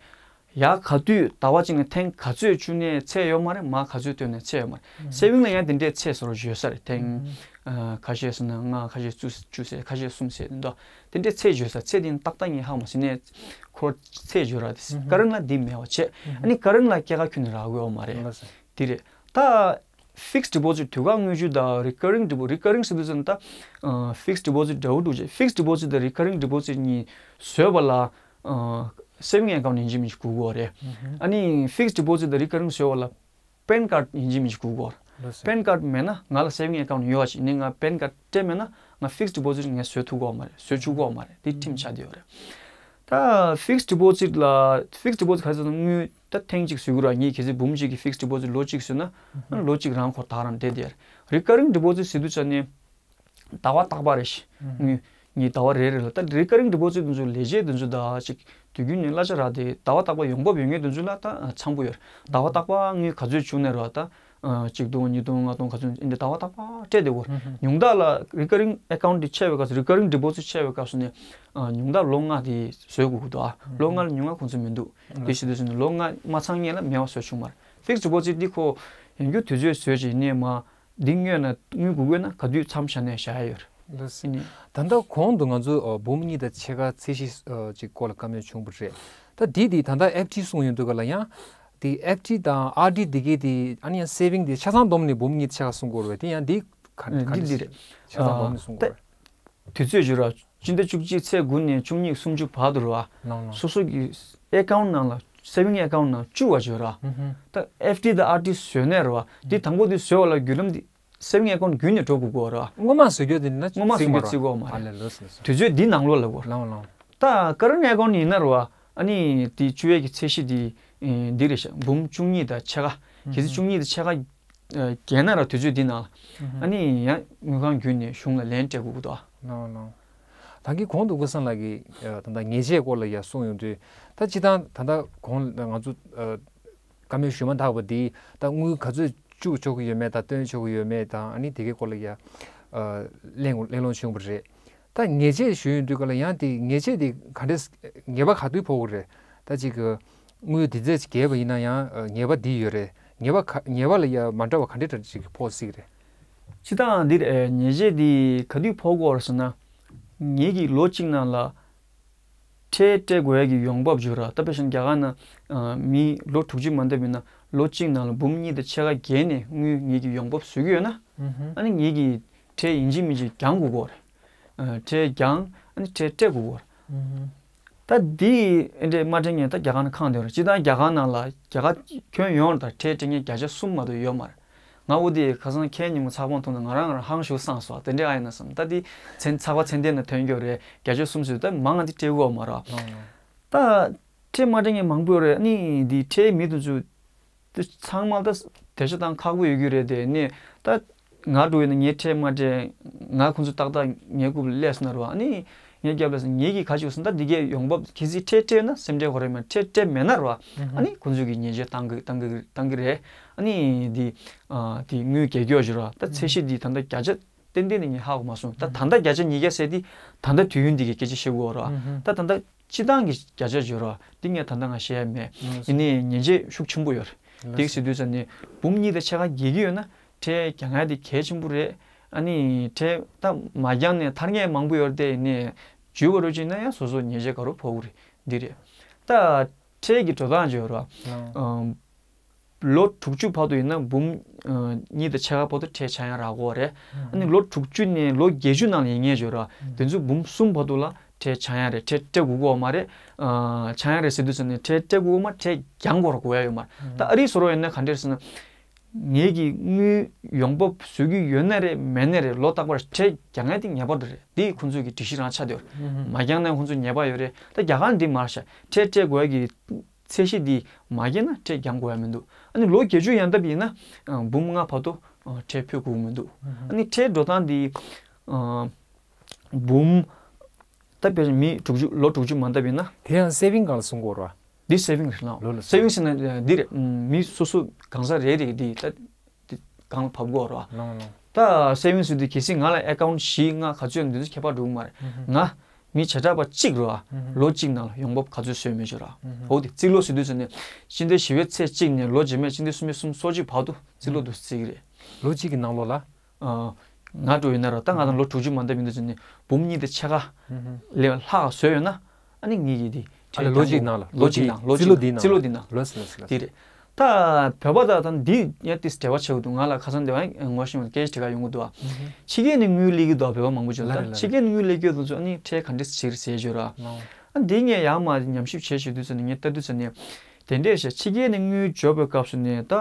ཡ་ག་དུས་ཟླ་བ་གཅིག་ནས་ཐེངས་ག་ཚོད་བཅུག་ནས་ཚད་ཡོད་མ་རེད། མར་ག་ཚོད་བཏོན་ནས་ཚད་ཡོད་མ་རེད། སེ་ཝིང་ལ་ཡང་དེ་འདྲའི་ཚད་བཟོ་འདྲ་ཡོད་ས་རེད། ཐེངས་ཨ་ཁ་ཤས་ཟེར་ན་ལྔ། ཁ་ཤས་བཅུ། བཅུ་ཟེར། ཁ་ཤས་གསུམ་ཟེར་དེ་འདྲ། དེ་འདྲའི་ཚད་ཡོད་ས། ཚད་དེ་ཏག་ཏག་ངས་ཧ་མ་སི་ནས་ཁོ་ཚད་ཡོད་ར། དེ་ཀ་རན་ཊི་ལ་འདི་མེད་པ་བྱས། ཨ་ནི་ཀ་རན་ཊི་ལ་སྐྱེད་ཀ་ཁྱོན་ནས་རག་གི་ཡོད་མ་རེད། དེ་རེད། ད་ཕིག་སི་ཌི་པོ་ཟིཊ་དུས་བཀག་དངུལ་ཆུ་དང་རི་ཀ་རིང་ཌི་པོ། རི་ཀ་རིང་ཟེར་དུས་ཙམ་ད་ཕིག་སི་ཌི་པོ་ཟིཊ་འདྲ་བོ་འདུག་བྱས། ཕིག་སི་ཌི་པོ་ཟིཊ་དང་རི་ཀ་རིང་ཌི་པོ་ཟིཊ་གཉིས་བཟོས་པ་ལ། སེ་ཝིང་ཨེ་ཀའུན་ཊི་ཡིན་གཅིག་མིན་གཅིག་དགོས་ཀྱི་ཡོད་རེད། ཨ་ནི་ཕིག་སི་ཌི་པོ་ཟིཊ་དང་རི་ཀ་རིང་བཟོས་པ་ལ་པན་ཀར་ཌི་ཡིན་གཅིག་མིན་གཅིག་དགོས་ཀྱི་ཡོད་རེད། པན་ཀར་ཌི་མེད་ན་ང་ལ་སེ་ཝིང་ཨེ་ཀའུན་ཊི་ཡོད་པ་ཅིག་ནི་ང་པན་ཀར་ཌི་སྤྲད་མེད་ན་ང་ཕིག་སི་ཌི་པོ་ཟིཊ་ངས་བཟོ་ཐུབ་ཀྱི་ཡོད་མ་རེད། བཟོ་བཅུག་གི་ཡོད་མ་རེད། འདི་ཁྲིམས་ཆགས་བསྡད་ཡོད་རེད། ད་ཕིག་སི་ཌི་པོ་ཟིཊ་ལ་ཕིག་སི་ཌི་པོ་ཟིཊ་ག་ཚོད་དངུལ་ད་ཐེངས་གཅིག་བཟོ་གི་ར། ངས་གལ་སྲིད་འབུམ་གཅིག་གི་ཕིག་སི་ཌི་པོ་ཟིཊ་ལོ་གཅིག་བཟོས་ན་ལོ་གཅིག་རང་ཁོ་ད་རང་བསྡད་བསྡད་ཡོད་རེད། རི་ཀ་རིང་ཌི་པོ་ཟིཊ་ཟེར་དུས་ཙ་ནས། ཟླ་བ་རྟག་པ་རེ་བཞིན་ངས་ཟླ་བ་རེ་རེ་ལ་ད་རི་ཀ་རིང་ཌི་པོ་ཟིཊ་དེ་ཚོ་ལས་བྱེད་དེ་ཚོ་ད་ཅིག་དུས་རྒྱུན་ནས་གླ་ཆ་རག་སྟེ་ཟླ་བ་རྟག་པ་ཡོང་འབབ་ཡོད་མཁན་དེ་ཚོ་ལ་ད་འཚམ་པོ་ཡོད་རེད། ཟླ་བ་རྟག་པ་དངུལ་ག་ཚོད་བཅུག་ནས་རེད་པ། ད་གཅིག་སྟོང་། ཉིས་སྟོང་། ལྔ་སྟོང་། ག་ཚོད་འདི་ཟླ་བ་རྟག་པ་སྤྲད་བསྡད་ཡོད་རེད། ཉུང་མཐའ་ལ་རི་ཀ་རིང་ཨེ་ཀའུན་ཊི་འདི་ཆད་པའི་སྐབས་སུ། རི་ཀ་རིང་ཌི་པོ་ཟིཊ་ཆད་པའི་སྐབས་སུ་ནས་ཉུང་མཐའ་ལོ་ལྔ་དེ་བཟོ་དགོས་ཀྱི་འདུག་ཨ། ལོ་ལྔ་ལ་ཉུང་མཐའ་ཁོང་ཚོས་མི་འདུག་དེ་བྱེད་དུས་ཙ་ནས་ལོ་ལྔ་མ་ཚང་སྔོན་ལ་མེད་པ་བཟོ་ཆོག་མ་རེད། ཕིག་སི་ཌི་པོ་ཟིཊ་འདི་ཁོ་ཡིན་རྒྱུ་དུས་ཚོད་བཟོས་བྱས་ནས་མ། འདི་སྔོན་ན་དངུལ་དགོས་དགོས་ན་ག་དུས་མཚམས་བཞག་ནས་བཞག་ཡ་ཡོད་རེད། ལགས་སོ། ཨ་ནི། ད་ལྟ་གོང་དུ་ང་ཚོ་ཨ་འབུམ་གཉིས་དང་ཕྱེད་ཀ་ཚད་གཞི་ཨ་ཅིག་སྐོར་ལ་བཀའ་མོལ་བྱུང་བ་རེད། ད་འདི་འདི་ད་ལྟ་ཨེཕ་ཌི་གསུངས་ཡོང་དུས་ག་ལ་ཡང་། འདི་ཨེཕ་ཌི་དང་ཨར་ཌི་འདི་གའི་འདི་ཨ་ནི་ཡང་སེ་ཝིང་འདི་ཆ་ཚང་བསྡོམས་ནས་འབུམ་གཉིས་དང་ཕྱེད་ཀ་གསུང་གི་ཡོད་རེད་པས། དེ་ཡང་འདི་ག་འདི་ག་འདི་འདི་རེད། ཆ་ཚང་བསྡོམས་ནས་གསུང་གི་ཡོད་རེད། དུས་ཚོད་བརྗོད་ར། སྤྱི་ཟླ་བཅུ་གཅིག་ཚེས་དགུ་ནས་བཅུ་གཉིས་སུམ་ཅུ་བར་དུ་རེད་པ། ལགས་ལགས། སོ་སོ་གི་ཨེ་ཀའུན་ཊི་ནང་ལ། སེ་ཝིང་ཨེ་ཀའུན་ཊི་ནང་བཅུག་པ་བརྗོད་ར། ད་ཨེཕ་ཌི་དང་ཨར་ཌི་བཟོས་ནས་རེད་པ། འདི་དང་པོ་འདི་བཟོས་པ་ལ་བརྒྱུད་ལམ་འདི་སེ་ཝིང་ཨེ་ཀའུན་ཊི་བརྒྱུད་ནས་འགྲོ་དགོས་ཀྱི་ཡོད་རེད་པ། སྔོན་མ་བཟོ་རྒྱུ་དེ་ནི་སྔོན་མ་བཟོ་རྒྱུ་བརྩི་གི་ཡོད་མ་རེད། ཨ་ལས། ལགས་སོ། ལགས་སོ། དུས་ཚོད་འདི་ནང་ལོགས་ལ་གོ། ལགས་ལགས། ད་ཀ་རན་ཊི་ཨེ་ཀའུན་ཊི་ཡིན་ན་རེད་པ། ཨ་ནི་དེ་བཅུག་ཡས་ཀྱི་ཚད་གཞི་དེ་འདི་རེད་ཤག་འབུམ་བཅུ་གཉིས་དང་ཕྱེད་ཀ། གལ་སྲིད་བཅུ་གཉིས་དང་ཕྱེད་ཀ་བརྒལ་ན་ར་དུས་ཚོད་འདི་ནང་ལ། ཨ་ནི་ཡང་དངུལ་ཁང་བརྒྱུད་ནས་གཞུང་ལ་ལན་སྤྲད་དགོས་ཀྱི་འདུག་ཨ། ལགས་ལགས། ད་གིན་གོང་དུ་ཀུན་བཟང་ལགས་ཀྱིས་ད་ལྟ་ཉེས་ཆད་སྐོར་ལ་ཡ་གསུངས་ཡོང་དུས། ད་སྤྱིར་བཏང་ད་ལྟ་གོང་ང་ཚོ་བཀའ་མོལ་ཞུས་མ་ཐག་པ་འདི་ད་དངུལ་ག་ཚོད་བཅུག་ཆོག་གི་ཡོད་མེད་དང་བཏོན་ཆོག་གི་ཡོད་མེད་དང་། ཨ་ནི་དེ་གའི་སྐོར་ལ་ཡ་གླེང་གླེང་སློང་བྱུང་བ་རེད། ད་ཉེས་ཆད་ཞུ་ཡོང་དུས་ག་ལ་ཡང་དེ་ཉེས་ཆད་དེ་ག་འདྲས་ཉེས་པ་ག་དུས་ཕོག་གི་རེད། ད་ཅིག་གི་དངུལ་དེ་ཚད་ཅིག་བརྒལ་བ་ཡིན་ན་ཡང་ཉེས་པ་འདི་ཡོད་རེད། ཉེས་པ་ག་ཉེས་པ་ལ་ཡ་མ་འདྲ་བ་ག་འདྲས་འདྲ་ཅིག་ཕོག་སྲིད་གི་རེད། སྤྱིར་བཏང་འདིར་ཉེས་ཆད་འདི་ག་དུས་ཕོག་གི་ཡོད་རེད་ཟེར་ན། ངེད་ཀྱིས་ལོ་གཅིག་ནང་ལ་ཁྲལ་སྤྲད་དགོས་ཡ་གི་ཡོང་འབབ་བརྗོད་ར། ད་དཔེ་བཞག་ན་རྒྱ་གར་ནང་མི་ལོ་དྲུག་ཅུ་མ་འདས་པ་ཡིན་ན་ལོ་གཅིག་ནང་ལ་འབུམ་གཉིས་དང་ཕྱེད་ཀ་བརྒལ་ནས་དངུལ་ངེད་ཀྱིས་ཡོང་འབབ་བཟོ་གི་ཡོད་ན། ཨ་ནི་ངེད་ཀྱིས་ཁྲལ་ཡིན་གཅིག་མིན་གཅིག་འགྱངས་དགོས་ཀྱི་ཡོད་རེད། ཁྲལ་འགྱངས། ཨ་ནི་ཁྲལ་སྤྲད་དགོས་ཀྱི་ཡོད་རེད། ད་འདི་ཨེ་འདྲས་མ་སྤྲད་མཁན་ད་རྒྱ་གར་ནང་ཁེངས་བསྡད་ཡོད་རེད། སྤྱིར་བཏང་རྒྱ་གར་ནང་ལ་རྒྱ་གར་ཁྱོན་ཡོངས་ལ་ད་ཁྲལ་སྤྲད་མཁན་བརྒྱ་ཆ་གསུམ་མ་གཏོགས་ཡོད་མ་རེད། ང་འོ་དེ་ཁ་སང་ཁྱེད་ཉིན་མོ་ཚགས་པར་མཐོང་ནས་ང་རང་ང་རང་ཧང་ཞུ་སངས་སོང་། དེ་འདྲས་ཨ་ཡིན་ན་བསམ། ད་དེ་མཚན་ཚགས་པར་མཚན་ལྡན་ན་ཐོན་རྒྱུ་རེད། བརྒྱ་ཆ་གསུམ་ཟེར་ད་མང་ང་དེ་སྤྲད་དགོས་མ་རེད། ད་ཁྲལ་མ་སྤྲད་མཁན་མང་པོ་ཡོད་རེད། ཨ་ནི་དེ་ཁྲལ་མི་དེ་ཚོ་དེ་ཚང་མ་ད་བདེ་འཇགས་བཏང་ཁག་པོ་ཡོད་རྒྱུ་རེད། དེ་ནས་ད་ང་འགྲོ་ཡིན་ན་ངས་ཁྲལ་མ་སྤྲད། ང་ཁོང་ཚོ་ཏག་ཏག་ངའི་རྐུབ་ལ་སླེབས་སོང་ན་རེད་པ། ཨ་ནི་ངའི་རྒྱབ་ལ་ངེད་ཀྱིས་ག་ཅིག་ཟེར་ན་ད་འདི་གའི་ཡོང་འབབ་གལ་སྲིད་ཁྲལ་སྤྲད་ན་སེམས་ཁྲལ་དགོས་རེད་མ། ཁྲལ་སྤྲད་མེད་ན་རེད་པ། ཨ་ནི་ཁོང་ཚོས་ཀྱི་ཉེས་ཆད་བཏང་གི་བཏང་གི་བཏང་གི་རེད། ཨ་ནི་འདི་ཨ་དེ་དངུལ་རྒྱག་རྒྱུ་ཞིག་རེད་པ། ད་ཚད་གཞི་འདི་ད་ལྟ་བརྒྱ་ཆ་ཏན་ཏན་ནས་ངས་ཧ་གོ་མ་སོང་། ད་ད་ལྟ་བརྒྱ་ཆ་ཉིས་བརྒྱ་ཟེར་དེ་ད་ལྟ་དུས་ཡུན་འདི་གའི་སྐད་ཆ་བཤད་དགོས་རེད་པ། ད་ད་ལྟ་སྤྱིར་བཏང་གི་བརྒྱ་ཆ་བརྗོད་རོགས་འདི་ངས་ད་ལྟ་ང་བཤད་ཡ་མེད། ཡིན་ནའི་ཉེས་ཆད་ཤུགས་ཆེན་པོ་ཡོད་རེད། དེ་ཟེར་དུས་ཙམ་ནས་འབུམ་གཉིས་དང་ཕྱེད་ཀ་བརྒལ་གྱི་ཡོད་ན་ཁྲལ་རྒྱག་ཡ་དེ་གལ་ཆེན་པོ་རེད། ཨ་ནི་ཁྲལ་ད་མ་འགྱངས་ནས་ཐར་མཁན་མང་པོ་ཡོད་རེད་དེ། ཡིན་ནའི་འཇུས་པ་རུ་ཅིག་ན་ཡང་སོ་སོ་ཉེས་ཆད་ག་རུ་ཕོག་གི་རེད། འདི་རེད། ད་ཁྲལ་གྱི་འགྲོ་སྟངས་ཅིག་ཡོད་རེད་བ། ཨང་། ལོ་དྲུག་ཅུ་བར་དུ་ཡིན་ན་འབུམ་ཨ་གཉིས་དང་ཕྱེད་ཀ་བར་དུ་ཁྲལ་ཆག་ཡང་རག་གི་རེད། ཨ་ནི་ལོ་དྲུག་ཅུ་ནས་ལོ་བརྒྱད་ཅུ་ནང་ལ་ཡིན་མཁན་ཅིག་ཡོད་རེད་བ། དེ་ཚོ་འབུམ་གསུམ་བར་དུ་ལ་ཁྲལ་ཆག་ཡང་རེད། ཁྲལ་སྤྲད་དགོས་ཀྱི་ཡོད་མ་རེད། ཨ་ཆག་ཡང་རེད་ཟེར་དུས་ཙམ་ནས་ཁྲལ་སྤྲད་དགོས་ཀྱི་ཡོད་མ་རེད། ཁྲལ་འགྱངས་དགོས་ར་དགོས་ཡ་ཡོད་མ་རེད། ད་ཨ་རིའི་བཟོ་འདྲ་ཡིན་ན་ག་འདྲ་རེད་ཟེར་ན། ངེད་ཀྱིས་དངུལ་ཡོང་འབབ་བཟོ་གི་ཡོད་ན་རེད་མེད་ན་རེད། ལོ་རྟག་པར་ཁྲལ་འགྱངས་ཡ་དེ་ངེས་པར་དུ་རེད། དེ་ཁོང་ཚོས་ཀྱི་སྒྲིག་གཞི་རང་ཆགས་བསྡད་ཡོད་རེད། མ་འགྱངས་ན་ཁོང་ཚོ་ཉེས་པ་ཡོད་རེད། ད་རྒྱ་གར་འདི་མ་རེད་ཤག་ཁྲལ་སྤྲད་དགོས་ཡ་གི་ཚད་གཞི་འདི་མ་འགྱངས་ན་ཁྲལ་འགྱངས་དགོས་ཡ་མི་འདུག་ཨ་ནི་ལོ་བརྒྱད་ཅུ་ཡན་འདབ་ཡིན་ན་ཨ་འབུམ་ལྔ་བར་དུ་ཨ་ཁྲལ་ཕུལ་དགོས་མི་འདུག་ཨ་ནི་ཁྲལ་འགྲོ་སྟངས་འདི་ཨ་འབུམ་ད་དཔེར་ན་མི་དྲུག་ཅུ་ལོ་དྲུག་ཅུ་མ་འདབ་ཡིན་ན། དེ་ཡང་སེ་བིང་སྒང་ལ་གསུང་གི་ཡོད་རེད་བ། འདི་སེ་བིང་རེད་ལགས། ལོ་ལ་སེ་བིང་ཟེར་ན་འདི་རེད། མི་སོ་སོ་གང་ཟག་རེ་རེ་འདི་ད་འདི་སྒང་ལ་བབས་དགོས་རེད་བ། ལོང་ལོང་། ད་སེ་བིང་ཟེར་དུས་གལ་སྲིད་ང་ལ་ཨེ་ཀའུན་ཊི་བཞི་ལྔ་ག་ཚོད་ཡོད་འདི་ཚོ་ཁྱད་པར་འགྲོ་གི་མ་རེད། ང་མི་བྱེ་བྲག་པ་གཅིག་རེད་བ། ལོ་གཅིག་ནང་ལ་ཡོང་འབབ་ག་ཚོད་བཟོས་མེད་ཅོ་ར། འོ་དེ་རྩིས་ལོ་ཟེར་དུས་ཙམ་ནས་སྤྱི་ཟླ་བཞི་པའི་ཚེས་གཅིག་ནས་ལོ་རྗེས་མའི་སྤྱི་ཟླ་གསུམ་པའི་གསུམ་སོ་གཅིག་བར་དུ་རྩིས་ལོ་དུ་རྩིས་ཀྱི་རེད། ལོ་གཅིག་གི་ནང་ལོགས་ལ། ཨ་ང་འགྲོ་ཡོད་ན་ར། ད་ང་དང་ལོ་དྲུག་ཅུ་མ་འདབ་ཡིན་དུས་ཙམ་ནས་འབུམ་གཉིས་དང་ཕྱེད་ཀ་ལས་ལྷག་བཟོས་ཡོད་ན། ཨ་ནི་ངེད་ཀྱིས་དེ་ཨ་ལས་ལོ་གཅིག་ནང་ལ། ལོ་གཅིག་ནང་། ལོ་གཅིག་ནང་། རྩིས་ལོ་འདི་ནང་། རྩིས་ལོ་འདི་ནང་། ལོས་ལོས་ལོས། དེ་རེད། ད་བོད་པ་དང་ད་འདི་ཡང་ཏིས་འབྲེལ་བ་ཆེ་བོ་འདུག་ང་ལ་ཁ་སང་དེ་བ་ངོ་ཤེས་པ་སྐད་ཆ་དྲི་ག་ཡོང་གི་འདུག་ཨ། ཕྱི་རྒྱལ་ནས་དངུལ་སླེབས་ཀྱི་འདུག་བོད་པ་མང་པོ་ཅིག་ལ། ལ་རེད་ལ་ཕྱི་རྒྱལ་ནས་དངུལ་སླེབས་ཀྱི་འདུག་ཚོ་ཨ་ནི་ཁྲལ་ག་འདྲས་བྱེད་ཀྱི་རེད་ཟེར་བརྗོད་ར། ཨ་འདི་ངས་ཡར་མར་ཉམས་ཞིབ་བྱས་བྱེད་དུས་ཙམ་ནས་ངས་ལྟ་དུས་ཙམ་ནས། དེ་འདྲས་བྱས་ཕྱི་རྒྱལ་ནས་དངུལ་འབྱོར་བའི་སྐབས་སུ་ནས་ད་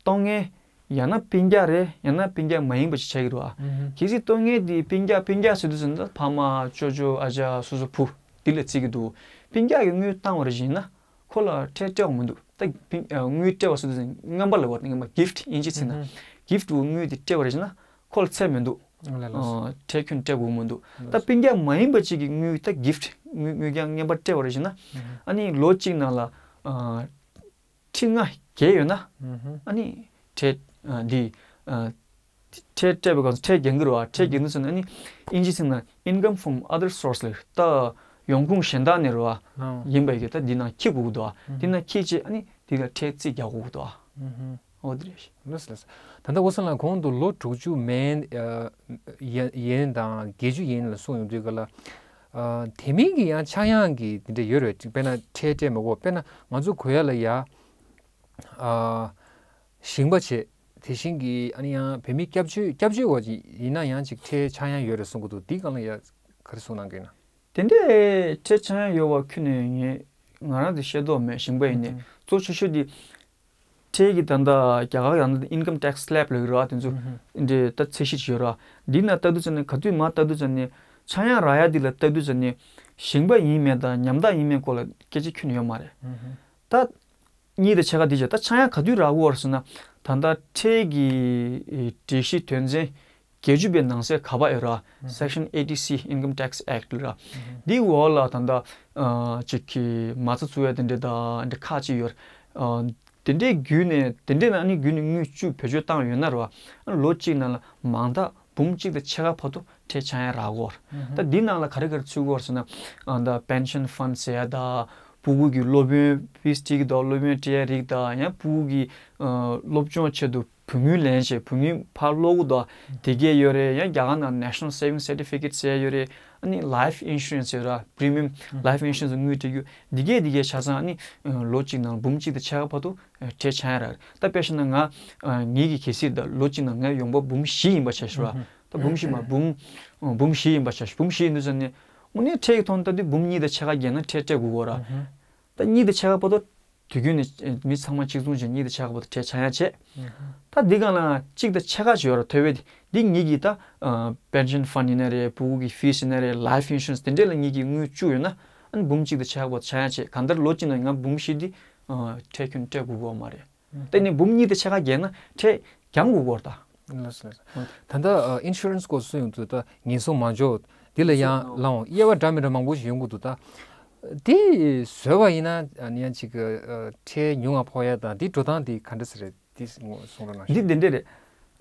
གཏོང་མཁན། ཡང་ན་སྤུན་ཀྱག་རེད། ཡང་ན་སྤུན་ཀྱག་མ་ཡིན་པ་ཅིག་ཆགས་ཀྱི་རེད་བ། གལ་སྲིད་གཏོང་མཁན་དེ་སྤུན་ཀྱག་སྤུན་ཀྱག་ཟེར་དུས་ཙམ་ནས་ཕ་མ་ཅོ་ཅོ་ཨ་ཅག་སོ་སོ་བུ་འདི་ལ་བརྩི་གི་འདུག་སྤུན་ཀྱག་གིས་དངུལ་བཏང་བ་རེད་བཞིན་ན་ཁོ་ལ་ཁྲལ་སྤྲད་དགོས་མི་འདུག་ད་སྤུན་ཨ་དངུལ་སྤྲད་པ་ཟེར་དུས་ཙམ་ནས་རྔན་པ་ལབ་པ་རེད། རྔན་པ་གིཕ་ཊི་ཨིན་ཇི་ཚིག་ན་གིཕ་ཊི་འོ་དངུལ་དེ་སྤྲད་པ་རེད་བཞིན་ན་ཁོ་ལ་ཚད་མི་འདུག་ཨ་ལས་ལས། ཨ་ཁྲལ་ཁྱོན་སྤྲད་དགོས་མི་འདུག་ད་སྤུན་ཀྱག་མ་ཡིན་པ་ཅིག་གིས་དངུལ་ད་གིཕ་ཊི་དངུལ་དངུལ་རྐྱང་རྔན་པ་སྤྲད་པ་རེད་བཞིན་ན་ཨ་ནི་ལོ་གཅིག་ནང་ལ་ཨ། ཁྲི་ལྔ་བརྒལ་ཡོད་ན། ཨ་ནི་ཁྲལ་ཨ་འདི་ཨ་ཁྲལ་སྤྲད་པའི་སྐབས་སུ་ཁྲལ་འགན་འཁུར་བ། ཁྲལ་འགན་འཁུར་ཟེར་ན་ཨ་ནི་ཨིན་ཇི་ཚིག་ན་income from other source ལབ། ད་ཡོང་ཁུངས་གཞན་དག་ནས་རེད་བ། ཡིན་པ་ཡི་གེ་ད་འདི་ནང་འཁྱེར་དགོས་ཀྱི་འདུག་བ། འདི་ནང་འཁྱེར་རྗེས་ཨ་ནི་འདི་ལ་ཁྲལ་རྩིས་རྒྱག་དགོས་ཀྱི་འདུག་བ། འོ་དེ་རེད། ལགས་སོ་ལགས་སོ། ད་ལྟ་ཨོ་སི་ལགས་གོང་དུ་ལོ་དྲུག་ཅུ་མན་ཡན་དང་བརྒྱད་ཅུ་ཡན་ལ་གསུངས་ཡོང་དུས་ག་ལ། དེ་མིན་གྱི་ཡང་ཆག་ཡང་གི་དེ་འདྲ་ཡོད་རེད། དཔེར་ན་ཁྲལ་སྤྲད་མི་དགོས། དཔེར་ན་ང་ཚོ་གོ་ཡ་ལ་ཡ། ཨ། ཞིང་པ་བྱས། དེ་བཞིན་གྱི་ཨ་ནི་ཡང་བོད་མི་སྐྱབས་བཅོལ་སྐྱབས་བཅོལ་བ་ཅིག་ཡིན་ན་ཡང་ཅིག་ཁྲལ་ཆག་ཡང་ཡོད་རེད་གསུང་གི་འདུག་འདི་སྒང་ལ་ཡ་ག་རེ་གསུང་གནང་གི་ཡིན་ན། དེ་འདྲའི་ཁྲལ་ཆག་ཡང་ཡོད་པ་ཁྱོན་ནས་ངས་ང་རང་དེ་ཤེས་རྟོགས་མེད། ཞིང་པ་ཡིན་ནའི་གཙོ་ཆེ་ཤོས་དེ་ཁྲལ་གྱི་ད་ལྟ་རྒྱ་གར་ཡང་ན་income tax slab ལབ་ཀྱི་རེད་བ། དེ་ཚོ་འདི་འདྲའི་ད་ཚད་གཞི་ཅིག་ཡོད་རེད་བ། འདི་ན་ལྟ་དུས་ཙམ་ནས་ག་དུས་མ་ལྟ་དུས་ཙམ་ནས་ཆག་ཡང་རག་ཡ་འདི་ལ་ལྟ་དུས་ཙམ་ནས་ཞིང་པ་ཡིན་མིན་དང་ཉམ་ཐག་ཡིན་མིན་སྐོར་ལ་སྐད་ཆ་ཁྱོན་ནས་ཡོད་མ་རེད། ད། གཉིས་དང་ཕྱེད་ཀ་འདི་བྱས། ད་ཆག་ཡང་ག་དུས་རག་གི་ཡོད་རེད་ཟེར་ན། ད་ལྟ་ཁྲལ་གྱི་སྒྲིག་གཞི་དོན་ཚན་བརྒྱད་ཅུ་པའི་ནང་གསེས་ག་པ་ཡོད་ར། Section eighty C Income Tax Act ལ་ར། འདིའི་འོག་ལ་ད་ལྟ་ཨ་ཅིག་གི་མ་རྩ་བཙུགས་ཡ་དེ་འདྲ་དང་འདྲ་ཁག་ཅིག་ཡོད་རེད། ཨ་དེ་འདྲའི་བརྒྱུད་ནས་དེ་འདྲའི་ནང་ནས་བརྒྱུད་ནས་དངུལ་བཅུག་བེད་སྤྱོད་བཏང་ཡོད་ན་ར། ཨ་ལོ་གཅིག་ནང་ལ་མང་དག་འབུམ་གཅིག་དང་ཕྱེད་ཀ་བར་དུ་ཁྲལ་ཆག་ཡང་རག་གི་ཡོད་རེད། ད་འདི་ནང་ལ་ག་རེ་ག་རེ་ཚུད་ཀྱི་ཡོད་རེད་ཟེར་ན། ཨ་ད་pension fund ཟེར་ཡ་ད། ཕྲུ་གུ་གི་སློབ་ཡོན་ཕིས་སྤྲད་ཀྱི་འདུག་སློབ་ཡོན་སྤྲད་ཡ་རིགས་དང་། ཡང་ཕྲུ་གུ་གི་ཨ་སློབ་སྦྱོང་ཆེད་དུ་བུ་སྔོན་ལེན་བྱས། བུ་སྔོན་ཕར་སློག་གི་འདུག་དེ་གས་ཡོད་རེད། ཡང་རྒྱ་གར་ནང་National Saving Certificate ཟེར་ཡ་ཡོད་རེད། ཨ་ནི་life insurance ཡོད་ར། premium life insurance དངུལ་སྤྲད་རྒྱུ་འདི་གས་འདི་གས་ཆ་ཚང་ཨ་ནི་ཨ་ལོ་གཅིག་ནང་འབུམ་གཅིག་དང་ཕྱེད་ཀ་བར་དུ་ཨ་ཁྲལ་ཆག་ཡ་རག་རེད། ད་དཔེ་བཞག་ན་ང་ཨ་ངེད་ཀྱི་གལ་སྲིད་ད་ལོ་གཅིག་ནང་ངའི་ཡོང་འབབ་འབུམ་བཞི་ཡིན་པ་ཆ་བཞག་ར། ད་འབུམ་བཞི་མ་འབུམ་ཨ་འབུམ་བཞི་ཡིན་པ་ཆ་བཞག་འབུམ་བཞི་ཡིན་དུས་ཙམ་ནས་དངོས་གནས་ཁྲལ་གྱི་ཐོག་ནས་ལྟ་དུས་འབུམ་གཉིས་དང་ཕྱེད་ཀ་བརྒལ་ན་ཁྲལ་སྤྲད་དགོས་ཀྱི་ཡོད་ར། ད་གཉིས་དང་ཕྱེད་ཀ་བར་དུ་དུས་རྒྱུན་ནས་མི་ཚང་མ་གཅིག་མཚུངས་བྱས། གཉིས་དང་ཕྱེད་ཀ་བར་དུ་ཁྲལ་ཆག་ཡ་བྱས། ད་འདི་སྒང་ལ་གཅིག་དང་ཕྱེད་ཀ་ཅིག་ཡོད་ར། ཐོབ་པའི་འདི་ངེད་ཀྱིས་ད་ཨ་pension fund ཡིན་ན་རེད། ཕྲུ་གུ་གི་ཕིས་ཡིན་ན་རེད། life insurance དེ་འདྲས་ལ་ངེད་ཀྱིས་དངུལ་བཅུག་ཡོད་ན། ཨ་ནི་འབུམ་གཅིག་དང་ཕྱེད་ཀ་བར་དུ་ཆག་ཡ་བྱས། གང་ལྟར་ལོ་གཅིག་ནང་ང་འབུམ་བཞི་འདི་ཨ་ཁྲལ་ཁྱོན་སྤྲད་དགོས་ཀྱི་ཡོད་མ་རེད། དེ་ནི་འབུམ་གཉིས་དང་ཕྱེད་ཀ་བརྒལ་ན་ཁྲལ་རྒྱག་དགོས་ཀྱི་ཡོད་རེད་ད། ལགས་སོ་ལགས་སོ། ད་ལྟ་ཨ་insurance སྐོར་གསུངས་ཡོང་དུས་ད་ཉེན་སྲུང་མ་འཇོག་འདི་ལ་ཡང་ལའང་དབྱེ་བ་འདྲ་མི་འདྲ་མང་པོ་ཞིག་ཡོང་གི་འདུག་ད་དེ་བཟོས་པ་ཡིན་ན་ཨ་ནི་ཡང་ཅིག་ཨ་ཁྲལ་ཉུང་ང་ཕོག་ཡ་དང་དེ་འགྲོ་སྟངས་དེ་ག་འདྲ་ཟེར་རེད། དེ་གསུང་རོགས་གནང་། འདི་དེ་འདྲས་རེད།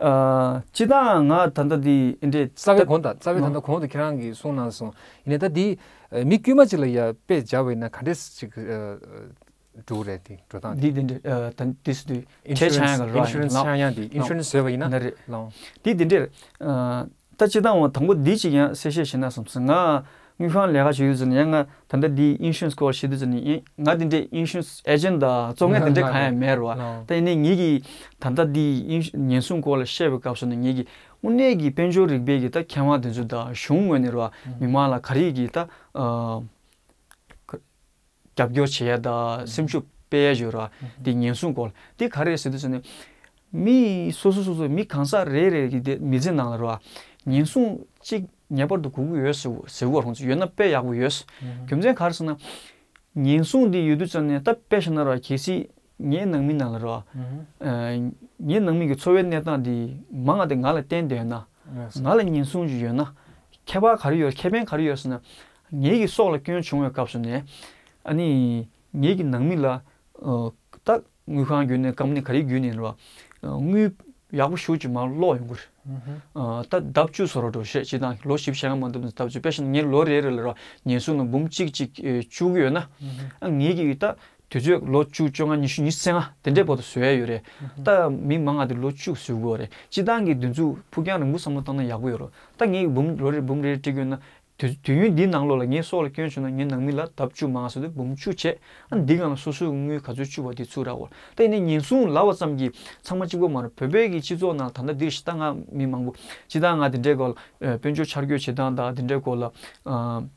ཨ་སྤྱིར་བཏང་ང་ད་ལྟ་འདི་འདྲས་རྩ་བའི་གོང་དང་རྩ་བའི་ད་ལྟ་གོང་དུ་ཁྱེད་རང་གིས་གསུངས་གནང་སོང་། ཡིན་ནའི་ད་འདི་ཨ་མི་དཀྱུས་མ་ཅིག་ལ་ཡ་དཔེ་སྦྱར་བ་ཡིན་ན་ག་འདྲས་ཅིག་ཨ། འགྲོ་རེད་དེ་འགྲོ་སྟངས་དེ། འདི་འདི་འདྲ་ཨ་ད་འདི་སུ་དུས་ཁྲལ་ཆག་ཡང་ག་རོ་ཨིན་ཤུ་རན་སི་ཆག་ཡང་དེ་ཨིན་ཤུ་རན་སི་བཟོས་པ་ཡིན་ན་ན་རེད། ལའོ། འདི་འདི་འདྲ་ཨ་ད་སྤྱི་བཏང་བ་དང་པོ་འདི་གཅིག་ཡང་གསལ་བཤད་བྱས་ན་བསམ་སོང་། ང་དངུལ་ཁང་ལས་ཀ་བྱེད་དུས་ཙམ་ནས་ཡང་ང་ད་ལྟ་འདི་ཨིན་ཤུ་རན་སི་སྐོར་བཤད་དུས་ཙམ་ནས་ཡིན། ང་འདི་འདྲའི་ཨིན་ཤུ་རན་སི་ཨེ་ཇེན་ཊི་དང་གཙོ་ངན་དེ་འདྲ་གང་ཡང་མེད་རོ། ལའོ། ད་ཡིན་ནའི་ངེད་ཀྱིས་ད་ལྟ་འདི་ཨིན་ཉེན་སྲུང་སྐོར་ལ་བཤད་པའི་སྐབས་སུ་ནི་ངེད་ཀྱིས་དངོས་གནས་ཀྱི་དཔལ་འབྱོར་རིག་པའི་གི་ད་མཁས་དབང་དེ་ཚོ་དང་གཞུང་ངོས་ནས་རོ་མི་མང་ལ་ག་རེ་གི་ད་ཨ། རྒྱབ་སྐྱོར་བྱེད་ཡ་དང་སེམས་ཤུགས་སྤེལ་ཡ་ཡོད་ར། དེ་ཉེན་སྲུང་སྐོར་དེ་ག་རེ་ཟེར་དུས་ཙམ་ནས། མི་སོ་སོ་སོ་སོ་མི་གང་ཟག་རེ་རེ་གི་དེ་མི་ཚེ་ནང་ལ་ར་ཉེན་སྲུང་གཅིག་ངེས་པར་དུ་དགོས་ཀྱི་ཡོད་ཟེར་ཟེར་བ་རང་ཚོ་ཡོད་ན་དཔེ་ཡག་པོ་ཡོད། རྒྱུ་མཚན་ག་རེ་ཟེར་ན། ཉེན་སྲུང་དེ་ཡོད་དུས་ཙམ་ནས་ད་དཔེ་བཞག་ན་ར་གལ་སྲིད་ངའི་ནང་མི་ནང་ལ་ར། ངའི་ནང་མི་གི་འཚོ་བའི་གནས་སྟངས་དེ་མང་ང་དེ་ང་ལ་བརྟེན་བསྡད་ན། ང་ལ་ཉེན་སྲུང་ཅིག་ཡོད་ན། ཁྱད་པར་ག་རེ་ཡོད། ཁེ་ཕན་ག་རེ་ཡོད་ཟེར་ན། ངེད་ཀྱི་སྲོག་ལ་སྐྱོན་བྱུང་བའི་སྐབས་སུ་ནས། ཨ་ནི། ངེད་ཀྱི་ནང་མི་ལ། ད་དངུལ་ཁང་བརྒྱུད་ནས་ཀམ་པ་ནི་ག་རེ་བརྒྱུད་ནས་རེད་བ། དངུལ་ཡག་པོ་ཞེ་ཅིག་མར་སློག་ཡོང་གི་རེད། ད་ལྡབ་བཅུ་བཟོ་འདྲ་འགྲོ་ཤེས་ཅི་དང་ལོ་བཞི་བཅུ་ཞེ་ལྔ་མ་འདུག་ན་ལྡབ་བཅུ་དཔེ་བཞག་ན་ངས་ལོ་རེ་རེ་ལ་ར་ཉེན་སྲུང་ལ་འབུམ་གཅིག་གཅིག་བཅུག་གི་ཡོད་ན། ཨ་ངེད་ཀྱི་ད། དུས་ཚོད་ལོ་བཅུ་བཅོ་ལྔ་ཉི་ཤུ་ཉི་ཤུ་རྩ་ལྔ་དེ་འདྲའི་བར་དུ་བཟོ་ཡ་ཡོད་རེད། ད་མི་མང་ང་དེ་ལོ་བཅུ་བཟོ་དགོས་རེད། སྤྱི་བཏང་གི་དེ་ཚོ་ཕུགས་རྒྱང་རིང་པོ་བསམ་བློ་བཏང་ན་ཡག་པོ་ཡོད་རེད། ད་ངས་འབུམ་ལོ་རེར་འབུམ་རེ་རེ་སྤྲད་ཀྱི་ཡོད་ན། དུས་དུས་ཡུན་འདིའི་ནང་ལོགས་ལ་ངའི་སྲོག་ལ་སྐྱོན་བྱུང་ན་ངའི་ནང་མི་ལ་ལྡབ་བཅུ་མང་ཟེར་དུས་འབུམ་བཅུ་བྱས། ཨ་འདི་སྒང་ལ་སོ་སོའི་དངུལ་ག་ཚོད་བཅུག་པ་དེ་ཚུར་རག་གོ། ད་ཡིན་ནའི་ཉེན་སྲུང་ལབ་པ་ཙམ་གྱིས་ཚང་མ་གཅིག་པ་མ་རེད། བོད་པའི་གི་སྤྱི་ཚོགས་ནང་ད་ལྟ་འདིར་ཞིག་ད་ང་མི་མང་པོ་སྤྱི་བཏང་ང་དེ་འདྲའི་སྐོར་ལ་དཔལ་འབྱོར་འཆར་འགོད་བྱེད་སྟངས་དང་དེ་འདྲའི་སྐོར་ལ་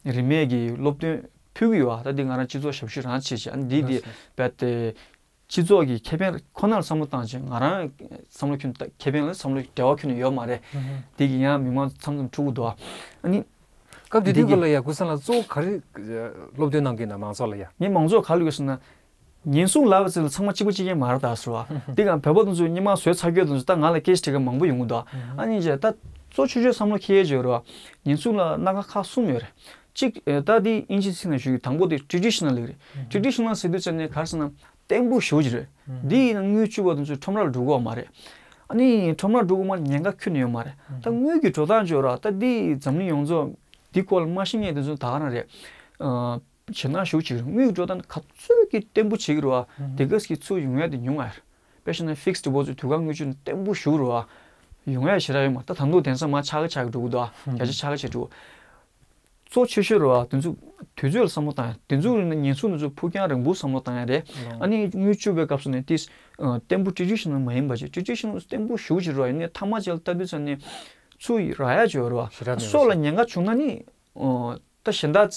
རིན་མེད་ཀྱི་སློབ་སྟོན་ཕུལ་གྱི་ཡོད་ཨ། ད་འདི་ང་རང་སྤྱི་ཚོགས་ཞབས་ཞུ་རང་བྱེད་བྱེད་ཨ་འདི་འདི་རྦད་དེ་སྤྱི་ཚོགས་ཀྱི་ཁེ་ཕན་ཁོ་ནར་བསམ་བློ་བཏང་བྱས་ང་རང་བསམ་བློ་ཁྱོན་ཁེ་ཕན་ལ་བསམ་བློ་འབྲེལ་བ་ཁྱོན་ནས་ཡོད་མ་རེད། འདི་གི་ཡང་མི་མང་མཚམས་མཚམས་འཁྲུག་གི་འདུག་ཨ། ཨ་ནི་སྐབས་དེ་འདི་དུས་གི་ལ་ཡ་ཀུན་བཟང་ལགས་གཙོ་བོ་ག་རེ་སློབ་སྟོན་གནང་གི་ན་མང་ཚོགས་ལ་ཡ། ངས་མང་ཚོགས་ག་ལ་ཡོད་ཟེར་ན། ཉེན་སྲུང་ལབ་པ་ཚོ་ལ་ཚང་མ་གཅིག་པ་གཅིག་རྐྱང་མ་རེད་ད་ཟེར་བ། འདི་ག་བོད་པ་དེ་ཚོས་སྔོན་མ་བཟོས་ཚར་གྱི་དེ་ཚོ་ད་ང་ལ་སྐད་ཆ་དྲི་མཁན་མང་པོ་ཡོང་གི་འདུག་ཨ་ནི་བྱས་ད་གཙོ་ཆེ་ཤོས་བསམ་བློ་འཁྱེར་ཡས་ཡོད་རེད་བ། ཉེན་སྲུང་ལ་སྣ་ཁ་ཁག་གསུམ་ཡོད་རེད། གཅིག་ད་འདི་དབྱིན་ཇིའི་ཚིག་ནང་ཞུ་གི་དང་པོ་དེ་ཊེ་ཌི་ཤི་ནལ་ལབ་ཀྱི་རེད། ཊེ་ཌི་ཤི་ནལ་ཟེར་དུས་ཙམ་ནས་ག་རེ་ཟེར་ན་བརྟན་པོ་ཞེ་པོ་ཅིག་རེད། འདི་ཡིན་ན་དངུལ་བཅུག་པ་དེ་ཚོ་ཁྲོམ་རར་འགྲོ་གི་ཡོད་མ་རེད། ཨ་ནི་ཁྲོམ་རར་འགྲོ་གི་མ་ཉེན་ཁ་ཁྱོན་ནས་ཡོད་མ་རེད། ད་དངུལ་གྱི་འགྲོ་སྟངས་ཅིག་ཡོད་ར། ད་འདི་འཛམ་གླིང་ཡོངས་རྫོགས་འདི་སྐོར་ལ་མ་ཤེས་མཁན་དེ་ཚོ་ད་ག་རང་རེད། ཨ། ཇེ་ནག་ཞེ་པོ་ཅིག་རེད། དངུལ་འགྲོ་སྟངས་ག་ཚོད་ཀྱིས་བརྟན་པོ་བྱེད་ཀྱི་རེད་བ། དེ་ག་ཙམ་གྱིས་ཚུར་ཡོང་ཡ་དེ་ཉུང་བ་རེད། དཔེ་བཞག་ན་ཕིག་སི་ཌི་པོ་ཟི་ཊི་དུས་བཀག་དངུལ་ཆུ་བརྟན་པོ་ཞེ་པོ་རེད་བ། ཡོང་ཡ་ཞེ་དྲག་ཡོད་མ་རེད། ད་ད་དུང་དེང་སང་མར་ཆག་གི་ཆག་གི་འགྲོ་གི་འདུག་ཨ། བརྒྱ་ཆ་ཆག་གི་ཆག་འགྲོ། གཙོ་ཆེ་ཤོས་རེད་བ། དེ་ཚོ་དུས་ཚོད་ལ་བསམ་བློ་བཏང་ཡ། དེ་ཚོ་རེད་ན་ཉེན་སྲུང་དེ་ཚོ་ཕུགས་རྒྱང་རིང་པོ་བསམ་བློ་བཏང་ཡ་རེད། ཨ་ནི་དངུལ་བཅུག་པའི་སྐབས་སུ་ནས་ཏིས་བརྟན་པོ་ཊེ་ཌི་ཤི་ནལ་མ་ཡིན་པ་ཅིག་ཊེ་ཌི་ཤི་ནལ་བརྟན་པོ་ཞེ་པོ་ཅིག་རེད་བ། ཡིན་ནའི་མཐའ་མ་ཅིག་ལ་ལྟ་དུས་ཙམ་ནས་ཚུར་རག་ཡ་ཅིག་ཡོད་རེད་བ། ཞེ་དྲག་མེད་པ་སྲོག་ལ་ཅིག་ཉེན་ཁ་བྱུང་ན་ནི། ད་གཞན་དག་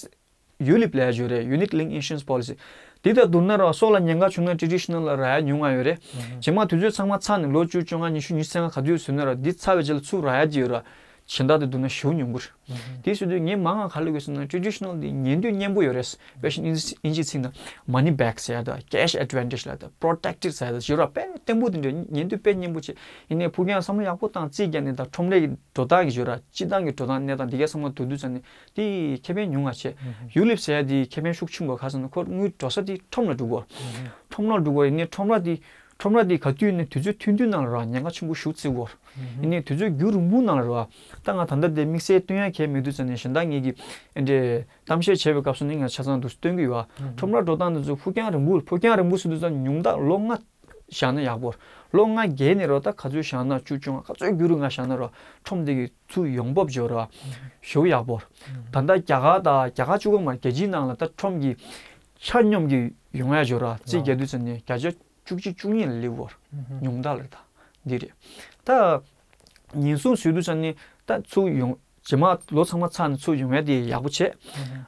ཡུ་ལིབ་ལབ་ཡ་ཅིག་ཡོད་རེད། Unit Link Insurance Policy། དེ་དང་བསྡུར་ན་ར་སྲོག་ལ་ཉེན་ཁ་བྱུང་ན་ཊེ་ཌི་ཤི་ནལ་ལ་རག་ཡ་ཉུང་ང་ཡོད་རེད། རྗེས་མ་དུས་ཚོད་ཚང་མ་ཚར་ནས་ལོ་བཅུ་བཅོ་ལྔ་ཉི་ཤུ་ཉི་ཤུ་རྩ་ལྔ་ག་དུས་ཟིན་ན་ར་འདི་ཚར་བའི་རྗེས་ལ་ཚུར་རག་ཡ་ཅིག་ཡོད་ར། གཞན་དག་དང་བསྡུར་ན་ཞེ་པོ་ཉུང་གི་རེད། དེ་ཟེར་དུས་ངས་མང་ང་ག་ལབ་དགོས་ཟེར་ན་ཊེ་ཌི་ཤི་ནལ་འདི་ཉན་དུས་སྙན་པོ་ཡོད་རེད། དཔེ་བཞག་ན་དབྱིན་ཇིའི་ཚིག་ནང་money back ཟེར་ཡ་དང་cash advantage ལབ་དང་protected ཟེར་ཡ་དང་ཞེ་པོ་ར་དཔེ་བརྟན་པོ་དེ་འདྲ་ཉན་དུས་དཔེ་སྙན་པོ་བྱས། ཡིན་ནའི་ཕུགས་རྒྱང་བསམ་བློ་ཡག་པོ་བཏང་རྩིས་རྒྱག་ནས་དང་ཁྲོམ་རའི་འགྲོ་སྟངས་ཀྱི་ཞེ་པོ་ར་སྤྱི་བཏང་གི་འགྲོ་སྟངས་གནས་སྟངས་འདི་གའི་བསམ་བློ་བསྡུ་དུས་ཙམ་ནས། དེ་ཁེ་ཕན་ཉུང་ང་བྱས། ཡུ་ལིབ་ཟེར་ཡ་དེ་ཁེ་ཕན་ཤུགས་ཆེན་པོ་ག་ཟེར་ན་ཁོ་དངུལ་འགྲོ་ས་དེ་ཁྲོམ་ལ་འགྲོ་གོ། ཁྲོམ་ལ་འགྲོ་གོ། ཡིན་ནའི་ཁྲོམ་ར་དེ་ཁྲོམ་ར་དེ་ག་དུས་ཡིན་ནའི་དུས་ཚོད་ཐུང་ཐུང་ནང་ལ་ར་ཉེན་ཁ་ཆེན་པོ་ཞེ་པོ་བརྩི་གོ། ཡིན་ནའི་དུས་ཚོད་རྒྱུན་རིང་པོ་ནང་ལ་ར། ད་ང་ད་ལྟ་དེ་དམིགས་བསལ་སྟོན་ཡ་གང་ཡང་མེད་དུས་ཙམ་ནས་གཞན་དག་ངེད་ཀྱིས་ཨེ་འདྲའི་གཏམ་བཤད་བྱས་པའི་སྐབས་སུ་ནི་ང་ཆ་ཚང་དུ་སྟོན་གྱི་ཡོད་ཨ། ཁྲོམ་ར་འགྲོ་སྟངས་དེ་ཚོ་ཕུགས་རྒྱང་རིང་པོ་ཕུགས་རྒྱང་རིང་པོ་ཟེར་དུས་ཙམ་ཉུང་མཐའ་ལོ་ལྔ་བཞག་ན་ཡག་པོ། ལོ་ལྔ་བརྒལ་ནས་རོ་ད་ག་ཚོད་བཞག་ན་བཅུ་བཅོ་ལྔ་ག་ཚོད་རྒྱུན་རིང་ང་བཞག་ན་རོ་ཁྲོམ་དེ་གི་ཚུར་ཡོང་འབབ་འབྱོར་ར་ཞེ་པོ་ཡག་པོ། ད་ལྟ་རྒྱ་གར་དང་རྒྱ་གར་གཅིག་པོ་མ་རེད། རྒྱལ་སྤྱིའི་ནང་ལ་ད་ཁྲོམ་གྱི་ཆ་སྙོམས་ཀྱི་ཡོང་ཡ་འབྱོར་ར་རྩིས་རྒྱག་དུས་ཙམ་ནས་བརྒྱ་ཆ་བཅུ་གཅིག་བཅུ་གཉིས་ལ་སླེབས་པ་རེད། ཉུང་མཐའ་ལ་ད་འདི་རེད། ད་ཉེན་སྲུང་ཟེར་དུས་ཙམ་ནས་ད་ཚུར་ཡོང་རྗེས་མ་ལོ་ཚང་མ་ཚར་ནས་ཚུར་ཡོང་ཡ་དེ་ཡག་པོ་བྱས།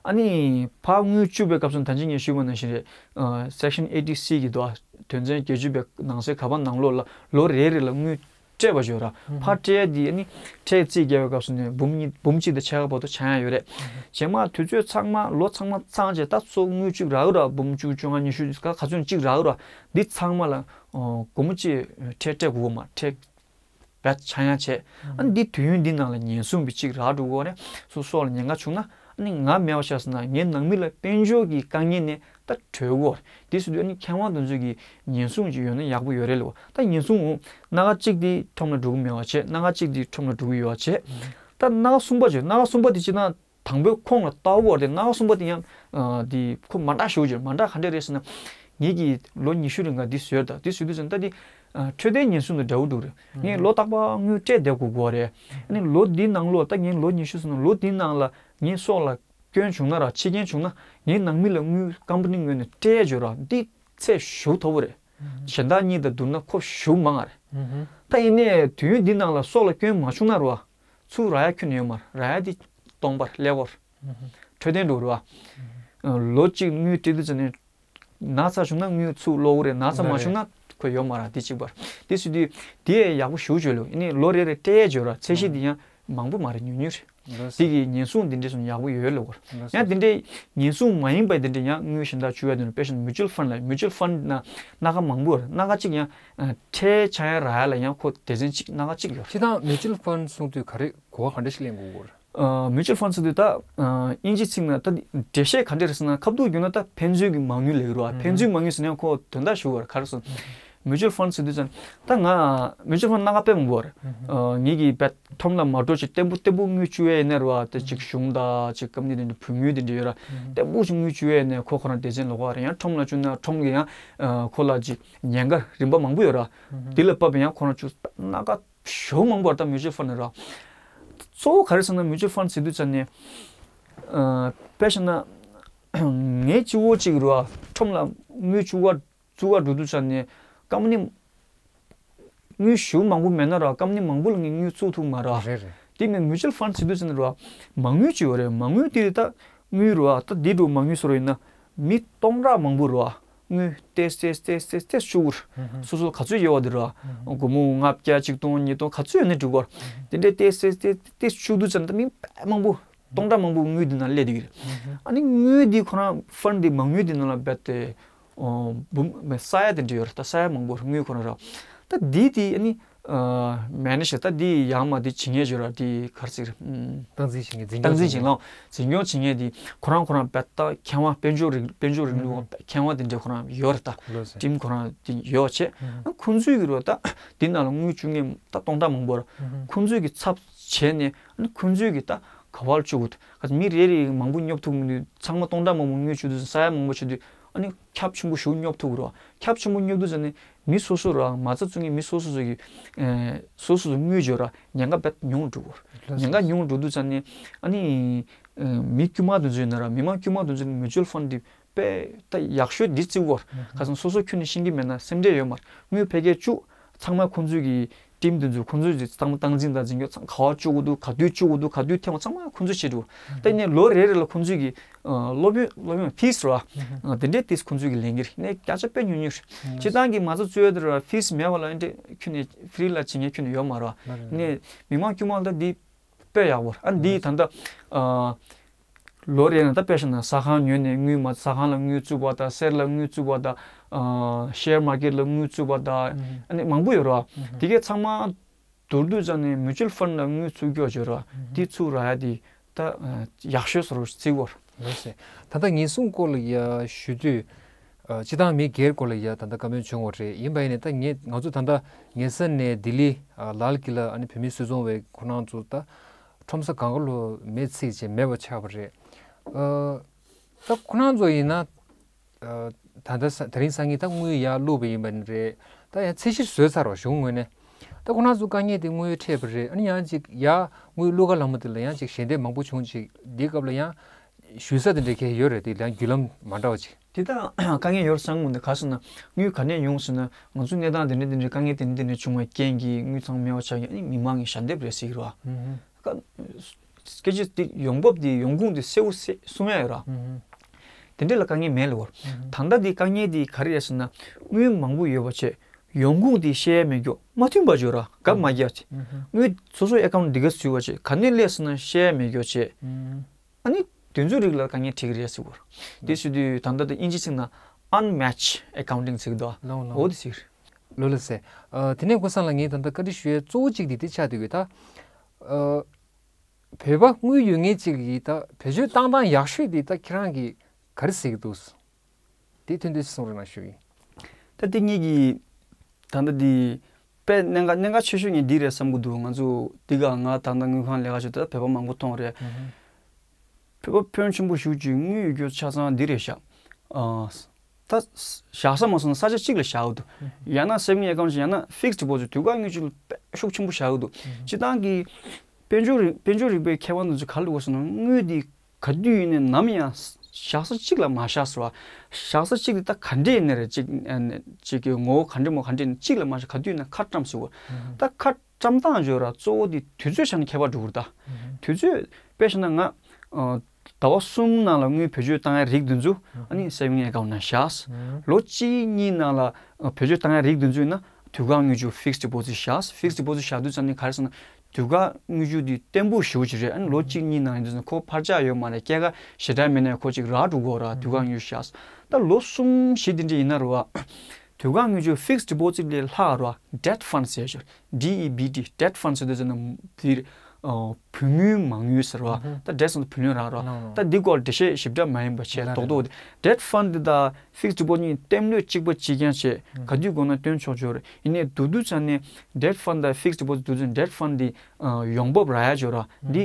ཨ་ནི་ཕར་དངུལ་བཅུག་པའི་སྐབས་སུ་ད་ཅི་ངས་ཞུས་པ་ནང་བཞིན་རེད། Section eighty C གི་དོ་དོན་ཚན་བརྒྱད་ཅུ་པའི་ནང་གསེས་ག་པ་ནང་ལོགས་ལ་ལོ་རེ་རེ་ལ་དངུལ་སྤྲད་པ་ཞིག་ཡོད་ར། ཕར་སྤྲད་ཡ་དེ་ཨ་ནི་ཁྲལ་རྩིས་རྒྱག་པའི་སྐབས་སུ་ནས་འབུམ་གཉིས་འབུམ་གཅིག་དང་ཕྱེད་ཀ་བར་དུ་ཆག་ཡ་ཡོད་རེད། རྗེས་མ་དུས་ཚོད་ཚང་མ་ལོ་ཚང་མ་ཚང་རྗེས་ད་ཚུར་དངུལ་བཅུག་རག་གི་ར། འབུམ་བཅུ་བཅོ་ལྔ་ཉི་ཤུ་ག་ག་ཚོད་གཅིག་རག་གི་ར། འདི་ཚང་མ་ལ་སྒོར་མོ་གཅིག་ཁྲལ་སྤྲད་དགོས་མ་ཁྲལ། བད་ཆག་ཡང་བྱས། ཨ་ནི་འདི་དུས་ཡུན་འདི་ནང་ལ་ཉེན་སྲུང་བི་གཅིག་རག་འགྲོ་གོ་རེད། སོ་སོ་ལ་ཉེན་ཁ་བྱུང་ན་ཨ་ནི་ང་མེད་པ་ཆགས་སོང་ན་ངའི་ནང་མི་ལ་དཔལ་འབྱོར་གྱི་དཀའ་ངལ་ནས་ད་གྲོལ་གོ་རེད། དེ་སུ་དུས་ཨ་ནི་མཁས་དབང་དེ་ཚོ་གི་ཉེན་སྲུང་ཅིག་ཡོད་ན་ཡག་པོ་ཡོད་རེད་ལོ། ད་ཉེན་སྲུང་སྣ་ཁ་གཅིག་དེ་ཁྲོམ་ལ་འགྲོ་གི་མེད་པ་བྱས། སྣ་ཁ་གཅིག་དེ་ཁྲོམ་ལ་འགྲོ་གི་ཡོད་པ་བྱས། ད་སྣ་ཁ་གསུམ་པ་བྱས། སྣ་ཁ་གསུམ་པ་དེ་སྤྱིར་ན་དང་པོའི་ཁོངས་ལ་ལྟ་བ་དེ་སྣ་ཁ་གསུམ་པ་དེ་ཡང་དེ་ཁོ་མ་འདྲ་ཤོས་ཅིག་མ་འདྲ་ག་འདྲ་རེད་ཟེར་ན། ངེད་ཀྱིས་ལོ་ཉི་ཤུ་རིང་ག་འདི་བཟོས་ད། འདི་བཟོས་དུས་ཙམ་ད་འདི་ཨ་འཕྲོད་བསྟེན་ཉེན་སྲུང་དང་འདྲ་བོ་འདུག་རེད། ངས་ལོ་རྟག་པར་དངུལ་སྤྲད་བསྡད་དགོས་དགོས་རེད། ཨ་ནི་ལོ་འདི་ནང་ལོགས་ད་ངས་ལོ་ཉི་ཤུ་སོང་ན་ལོ་འདི་ནང་ལ་ངའི་སྲོག་ལ་སྐྱོན་བྱུང་ན་ར་འཆི་རྐྱེན་བྱུང་ན་ངའི་ནང་མི་ལ་དངུལ་ཀམ་པ་ནི་ངོས་ནས་སྤྲད་བརྗོད་ར་འདི་ཚད་ཞུ་ཐོབ་པོ་རེད། གཞན་དག་གཉིས་དང་བསྡུར་ན་ཁོ་ཞུ་མང་ང་རེད། ད་ཡིན་ནའི་དུས་ཡུན་འདི་ནང་ལ་སྲོག་ལ་སྐྱོན་མ་བྱུང་ན་ར་ཚུར་རག་ཡ་ཁྱོན་ནས་ཡོད་མ་རེད། རག་ཡ་འདི་སྟོང་པར་ཀླད་ཀོར་འཕྲོད་བསྟེན་འགྲོ་ར་ལོ་གཅིག་དངུལ་སྤྲད་དུས་ཙམ་ནས། ན་ཚ་བྱུང་ན་དངུལ་ཚུར་སློག་གི་རེད། ན་ཚ་མ་བྱུང་ན་ཁོ་ཡོད་མ་རེད། དེ་གཅིག་པར་དེ་སུ་དུས་དེ་ཡག་པོ་ཞུ་བརྗོད་ལོ། ཨ་ནི་ལོ་རེ་རེ་སྤྲད་བརྗོད་ར་ཚད་གཞི་དེ་ཡང་མང་པོ་མ་རེད། ཉུང་ཉུང་རེད། དེ་གི་ཉེན་སྲུང་དེ་འདྲས་སུ་ཡག་པོ་ཡོད་ལོ་གོ། ཡང་དེ་འདྲས་ཉེན་སྲུང་མ་ཡིན་པ་དེ་འདྲས་ཡང་དངུལ་གཞན་དག་བཅུག་ཡ་དེ་ནི་དཔེ་བཞིན་mutual fund ལ། mutual fund ན་སྣ་ཁ་མང་པོ་རེད། སྣ་ཁ་གཅིག་ཡང་ཁྲལ་ཆག་ཡ་རག་ཡ་ལ་ཡང་ཁོ་སྡེ་ཚན་གཅིག་སྣ་ཁ་གཅིག་ཡོད་རེད། སྤྱིར་བཏང་mutual fund གསུང་དུས་ག་རེ་གོ་བ་ག་འདྲ་ཞིག་ལེན་དགོས་གོ། ཨ་mutual fund ཟེར་དུས་ད་ཨ་དབྱིན་ཇིའི་ཚིག་ནང་ད་འགྲེལ་བཤད་ག་འདྲ་རེད་ཟེར་ན། ཁ་ཐུག་བརྒྱབ་ན་ད་ཕན་ཚུན་གྱི་མ་དངུལ་ལབ་ཀྱི་རེད་བ། ཕན་ཚུན་མ་དངུལ་ཟེར་ན་ཁོ་དོན་དག་ཞུ་བར་ག་རེ་ཟེར། mutual fund ཟེར་དུས་ཙམ་ད་ང་mutual fund སྣ་ཁ་དཔེ་མང་པོ་རེད། ཨ་ངེད་ཀྱིས་བེད་ཁྲོམ་ལ་མ་འགྲོ་ཅིག་བརྟན་པོ་བརྟན་པོ་དངུལ་བཅུག་ཡས་ཡིན་ན་རེད་བ། ད་ཅིག་གཞུང་དང་ཅིག་ཀམ་པ་ནི་དེ་འདྲ་བུ་དངུལ་དེ་འདྲ་ཡོད་ར། བརྟན་པོ་ཅིག་དངུལ་བཅུག་ཡས་ཡིན་ན་ཁོ་ཁོ་རང་སྡེ་ཚན་ལོག་ག་རེད། ཡང་ཁྲོམ་ལ་བཅུག་ན་ཁྲོམ་གྱི་ཡང་ཨ་ཁོ་ལ་ཅིག་ཉེན་ཁ་རིམ་པ་མང་པོ་ཡོད་ར། དེ་ལ་བབས་པ་ཡང་ཁོ་རང་བཅུག་སྣ་ཁ་ཞེ་པོ་མང་པོ་ད་mutual fund ནས་ར། གཙོ་བོ་ག་རེ་ཟེར་ན་mutual fund ཟེར་དུས་ཙམ་ནས། ཨ་དཔེ་བཞག་ན་ངའི་གཅིག་པོ་གཅིག་ར་ཁྲོམ་ལ་དངུལ་བཅུག་ག་བཙུགས་ག་འགྲོ་དུས་ཙམ་ནས་ཀམ་པ་ནི་དངུལ་ཞེ་པོ་མང་པོ་མེད་ན་ར་ཀམ་པ་ནི་མང་པོ་ལ་ངས་དངུལ་བཙུགས་ཐུབ་མ་ར། རེད་རེད། དེ་མིན་mutual fund ཟེར་དུས་ཙམ་ནས་ར་མ་དངུལ་གཅིག་ཡོད་རེད། མ་དངུལ་དེ་ད་དངུལ་ར་ད་འདི་འགྲོ་མ་དངུལ་སོ་ར་ཡིན་ན། མི་སྟོང་ཕྲག་མང་པོ་ར་དངུལ་ཏེས་ཏེས་ཏེས་ཏེས་ཏེས་བཅུག་གི་རེད། སོ་སོ་ག་ཚོད་ཡོད་པ་དེ་ར། སྒོར་མོ་ལྔ་བརྒྱ་ཆིག་སྟོང་ཉིས་སྟོང་ག་ཚོད་ཡོད་ནའི་འགྲིག་གི་རེད། དེ་འདྲའི་ཏེས་ཏེས་ཏེས་ཏེས་བཅུག་དུས་ཙམ་ད་མི་དཔེ་མང་པོ་སྟོང་ཕྲག་མང་པོ་དངུལ་འདི་ནང་སླེབས་བསྡད་ཀྱི་རེད། ཨ་ནི་དངུལ་འདི་ཁོ་རང་fund འདི་མ་དངུལ་འདི་ནང་ལ་རྦད་དེ་འབུམ་ས་ཡ་དེ་འདྲ་ཡོད་རེད། ད་ས་ཡ་མང་པོ་རེད་དངུལ་ཁོ་རང་ར། ད་འདི་དེ་ཨ་ནི། ཨ་མེ་ནེ་ཇར་ད་འདི་ཡང་མ་འདི་བྱེད་མཁན་ཅིག་ཡོད་ར། འདི་ག་རེ་ཟེར། ཨམ། སྟངས་འཛིན་བྱེད་མཁན་འཛིན་སྐྱོང་སྟངས་འཛིན་བྱེད་མཁན། འཛིན་སྐྱོང་བྱེད་མཁན་འདི་ཁོ་རང་ཁོ་རང་རྦད་ད་མཁས་དབང་དཔལ་འབྱོར་རིག་དཔལ་འབྱོར་རིང་ལུགས་མཁས་དབང་དེ་འདྲ་ཁོ་རང་ཡོད་རེད་ད། ལོས་ཟེར། ཊིམ་ཁོ་རང་དེ་ཡོད་བྱས། ཨ་ཁོང་ཚོས་ཀྱི་རོ་ད་འདི་ནང་ལ་དངུལ་བཅུག་མཁན་ད་སྟོང་ཕྲག་མང་པོ་ར། ཁོང་ཚོས་ཀྱི་ཚབ་བྱས་ནས་ཨ་ནི་ཁོང་ཚོས་ཀྱི་ད་ག་བར་བཅུག་གི་འདུག་མི་རེ་རེ་མང་པོ་སྙོབ་ཐུབ་མི་འདུག་ཚང་མ་སྟོང་ཕྲག་མང་པོ་དངུལ་བཅུག་དུས་ས་ཡ་མང་པོ་བྱེད་དུས་ཨ་ནི་ཁྱབ་ཆེན་པོ་ཞིག་སྙོབ་ཐུབ་ཀྱི་རེད་བ། ཁྱབ་ཆེན་པོ་སྙོབ་དུས་ཙམ་ནས་མི་སོ་སོ་ར་མ་རྩ་བཙུགས་མཁན་མི་སོ་སོ་སོ་གི་ཨེ་སོ་སོ་སོ་དངུལ་འབྱོར་ར་ཉེན་ཁ་རྦད་ཉུང་འགྲོ་གི་རེད། ལགས་སོ། ཉེན་ཁ་ཉུང་འགྲོ་དུས་ཙམ་ནས་ཨ་ནི་ཨེ་མི་དཀྱུས་མ་དེ་ཚོ་ཡིན་ན་ར་མི་མང་དཀྱུས་མ་དེ་ཚོ་ནི་mutual fund འདི་དཔེ་ད་ཡག་ཤོས་འདི་བརྩི་དགོས་རེད། ཁ་སང་སོ་སོ་ཁྱོན་ནས་ཤེས་ཀྱི་མེད་ན་སེམས་ཁྲལ་ཡོད་མ་རེད། དངུལ་ཕལ་སྐད་བཅུག་ཚང་མ་ཁོང་ཚོས་ཀྱི་ཊིམ་དེ་ཚོ་ཁོང་ཚོས་ཀྱི་ཚང་མ་སྟངས་འཛིན་དང་འཛིན་སྐྱོང་ཚང་ག་བ་བཅུག་དགོས་འདུག་ག་དུས་བཅུག་དགོས་འདུག་ག་དུས་འཐེན་དགོས་ཚང་མ་ཁོང་ཚོས་བྱེད་འགྲོ། ད་ཡིན་ནའི་ལོ་རེ་རེ་ལ་ཁོང་ཚོས་ཀྱི་ཨ་སློབ་ཡོན་སློབ་ཡོན་ཕིས་རེད་བ། ཨ་དེ་འདྲའི་ཏིས་ཁོང་ཚོས་ཀྱི་ལེན་གྱི་རེད། ནས་བརྒྱ་ཆ་དཔེ་ཉུང་ཉུང་རེད། སྤྱིར་བཏང་གི་མ་རྩ་བཙུགས་ཡ་དེ་ར་ཕིས་མེད་པ་ལ་ཨེ་འདྲས་ཁྱོན་ནས་ཧྥི་རི་ལ་བྱེད་མཁན་ཁྱོན་ནས་ཡོད་མ་རེད་བ། ནས་མི་མང་དཀྱུས་མ་ལ་ད་འདི་དཔེ་ཡག་པོ་རེད། ཨ་འདི་ད་ལྟ་ཨ་ལོ་རེ་ནང་ད་དཔེ་བཞག་ན་ཟ་ཁང་ཉོས་ནས་དངུལ་མ་ཟ་ཁང་ལ་དངུལ་བཙུགས་པ་དང་གསེར་ལ་དངུལ་བཙུགས་པ་དང་ཨ་ཤེར་མར་ཀེཊ་ལ་དངུལ་བཙུགས་པ་དང་ཨ་ནི་མང་པོ་ཡོད་རེད་བ། དེ་གས་ཚང་མ་བསྡུར་དུས་ཙམ་ནས་mutual fund ལ་དངུལ་བཙུགས་རྒྱུ་བྱོས་ར། དེ་ཚུར་རག་ཡ་དེ་ད་ཡག་ཤོས་སུ་རུ་བརྩི་དགོས། ལགས་སེ། ད་ལྟ་ཉེན་སྲུང་སྐོར་ལ་ཡ་ཞུ་དུས་ཨ་སྤྱི་བཏང་མི་སྒེར་སྐོར་ལ་ཡ་ད་ལྟ་བཀའ་མོལ་བྱུང་བ་རེད། ཡིན་པ་ཡིན་ནའི་ད་ངས་ང་ཚོ་ད་ལྟ་ངེད་ས་ནས་ལྡི་ལི་ཨ་ལཱལ་ཀི་ལ་ཨ་ནི་བོད་མིའི་སྲིད་ཚོང་བའི་ཁོ་རང་ཚོ་ད་ཁྲོམ་ས་གང་ག་ལོ་མེད་ཚིག་ཅེས་མེད་པ་ཆགས་པ་རེད། ཨ་ད་ཁོ་རང་ཚོ་ཡིན་ན། ད་ལྟ་ས་དེ་རིང་སང་ཉིན་ད་དངུལ་ཡར་བླུགས་པ་ཡིན་པ་ནི་རེད། ད་ཡང་ཚད་གཞི་བཟོས་ཚར་བ་གཞུང་ངོས་ནས། ད་ཁོ་རང་ཚོ་དཀའ་ངལ་དེ་དངུལ་འཕྲད་པ་རེད། ཨ་ནི་ཡང་ཅིག་ཡར་དངུལ་བླུགས་ག་ལམ་དེ་ལ་ཡང་ཅིག་ཞལ་འདེབས་མང་པོ་བྱུང་ཅིག་འདི་སྐབས་ལ་ཡང་ཞུ་ས་དེ་འདྲ་གས་ཡོད་རེད། དེ་ཡང་བརྒྱུད་ལམ་མ་འདྲ་བ་ཅིག་དེ་ད་དཀའ་ངལ་ཡོད་བསམ་གི་མི་འདུག་ག་ཟེར་ན་དངུལ་ག་ནས་ཡོང་ཟེར་ན་ང་ཚོ་གནས་སྟངས་དེ་འདྲ་དེ་འདྲ་དཀའ་ངལ་དེ་འདྲ་དེ་འདྲ་བྱུང་བའི་རྐྱེན་གྱིས་དངུལ་ཚང་མེད་པ་ཆགས་ཀྱི། ཨ་ནི་མི་མང་གི་ཞལ་འདེབས་རེད་ཟེར་གི་རེད་བ། སྐད་ཆ་དེ་ཡོང་འབབ་དེ་ཡོང་ཁུངས་དེ་གསལ་པོ་གསལ་གསུང་ཡ་ཡོད་ར། དེ་འདྲ་ལ་དཀའ་ངལ་མེད་ལོ། ད་ལྟ་དེ་དཀའ་ངལ་དེ་ག་རེ་རེད་ཟེར་ན་དངུལ་མང་པོ་ཡོད་པ་བྱས་ཡོང་ཁུངས་དེ་བཤད་ཡ་མེད་རྒྱུ་མ་མཐུན་པ་བརྗོད་ར་དགའ་མ་རྒྱག་ཅིག་དངུལ་སོ་སོའི་ཨེ་ཀའུན་ཊི་འདི་ག་ཚུད་པ་བྱས་ག་ནས་སླེབས་ཟེར་ན་བཤད་ཡ་མེད་རྒྱུ་བྱས། ཨ་ནི་དེ་ཚོའི་རིགས་ལ་དཀའ་ངལ་འཕྲད་ཀྱི་རེད་ཟེར་གོ། དེ་ཟེར་དུས་ད་ལྟ་དེ་དབྱིན་ཇི་ཚིག་ན་unmatched accounting ཟེར་གི་འདུག་ལོང་ལོང་། འོ་དེ་ཟེར། ལོ་ལ་ཟེར། ཨ་དེ་ནས་ཀུན་བཟང་ལགས་ངས་ད་ལྟ་བཀའ་འདྲི་ཞུ་ཡའི་གཙོ་བོ་གཅིག་དེ་དེ་ཆགས་བསྡད་ཡོད་ད། ཨ། བོད་པ་དངུལ་ཡོད་མཁན་གཅིག་གིས་ད་བེད་སྤྱོད་བཏང་སྟངས་ཡག་ཤོས་དེ་ད་ཁྱེད་རང་གིས་ག་རེ་གཟིགས་ཀྱི་འདུག་དེ་ཐོན་དུས་གསུང་རོགས་གནང་ཞུ་ཡིན། ད་དེ་ངེད་ཀྱིས་ད་ལྟ་འདི་དཔེ་གནད་འགག་གནད་འགག་ཆེ་ཤོས་ངས་འདི་རེད་བསམ་གྱི་འདུག་ང་ཚོ་འདི་ག་ང་ད་ལྟ་དངུལ་ཁང་ལས་ཀ་བྱེད་དུས་བོད་པ་མང་པོ་མཐོང་རེད། བོད་པ་ཕོན་ཆེན་པོ་ཞིག་གིས་དངུལ་ཡོད་རྒྱུ་ཆ་ཚང་འདི་རེད་ཤག་ཨ། ད་བཞག་ས་མ་སོང་ན་ས་ཆ་གཅིག་ལ་བཞག་གི་འདུག་ཡང་ན་saving account ཡང་ན་fixed deposit དུས་བཀག་དངུལ་ཆུ་ལ་དཔེ་ཤུགས་ཆེན་པོ་བཞག་གི་འདུག་སྤྱིར་བཏང་གི་དཔལ་འབྱོར་རིག་དཔལ་འབྱོར་རིག་པའི་མཁས་དབང་དེ་ཚོ་ག་རེ་ལབ་དགོས་ཟེར་ན། དངུལ་འདི་ག་དུས་ཡིན་ནའི་ནམ་ཡང་བཞག་ས་གཅིག་ལ་མ་བཞག་ཟེར་བ། བཞག་ས་གཅིག་དེ་ད་ག་འདྲས་ཡིན་ནའི་རེད། གཅིག་གཅིག་གི་ངོ་བོ་ག་འདྲས་མོ་ག་འདྲས་ཡིན་ནའི་གཅིག་ལ་མ་བཞག་ག་དུས་ཡིན་ན་ཁ་བཀྲམ་ཟེར་བ། ད་ཁ་བཀྲམ་སྟངས་བརྗོད་ར་གཙོ་བོ་དེ་དུས་ཚོད་ཆ་ནས་ཁྱད་པར་འགྲོ་གི་རེད་ད། དུས་ཚོད་དཔེ་བཞག་ན་ང་ཟླ་བ་གསུམ་ནང་ལ་དངུལ་བེད་སྤྱོད་བཏང་ཡ་རིགས་འདི་ཚོ་ཨ་ནི་saving account ནང་བཞག་ལོ་གཅིག་གཉིས་ནང་ལ་བེད་སྤྱོད་བཏང་ཡ་རིགས་འདི་ཚོ་ཡིན་ན་དུས་བཀག་དངུལ་ཆུ་fixed deposit བཞག fixed deposit བཞག་དུས་ཙམ་ནས་ག་རེ་ཟེར་ན། དུས་བཀག་དངུལ་ཆུ་འདི་བརྟན་པོ་ཞེ་པོ་ཅིག་རེད། ཨ་ནི་ལོ་གཅིག་གཉིས་ནང་ཡིན་དུས་ཙམ་ཁོ་འཕར་ཆག་ཡོད་མ་རེད། སྐྱེད་ཀ་ཞེ་དྲག་མེད་ནའི་ཁོ་ཅིག་རག་འགྲོ་གི་ར། དུས་བཀག་དངུལ་ཆུ་བཞག་ད་ལོ་གསུམ་བཞི་འདི་འདྲ་ཡིན་ན་རེད་བ། དུས་བཀག་དངུལ་ཆུ་fixed deposit ལས་ལྷག་རེད་བ། debt fund ཟེར་ཞོར་D E B T debt fund ཟེར་དུས་ཙམ་ན་འདིར་བུན་དངུལ་མ་དངུལ་ཟེར་བ། ད་debt ཟེར་ན་བུ་ལོན་རག་ར། ད་འདི་སྐོར་འགྲེལ་བཤད་ཞིབ་ཕྲ་མ་ཡིན་པ་བྱས་རྡོག་རྡོག་debt fund འདི་དང་fixed deposit གཉིས་གཏན་ལོས་གཅིག་པ་གཅིག་རྐྱང་བྱས་ག་དུས་དགོས་ན་བཏོན་ཆོག་ཆོག་རེད། ཡིན་ནའི་བསྡུ་དུས་ཙམ་ནས་debt fund དང་fixed deposit བསྡུ་དུས་debt fund འདི་ཡོང་འབབ་རག་ཡ་ཆོག་ར། འདི་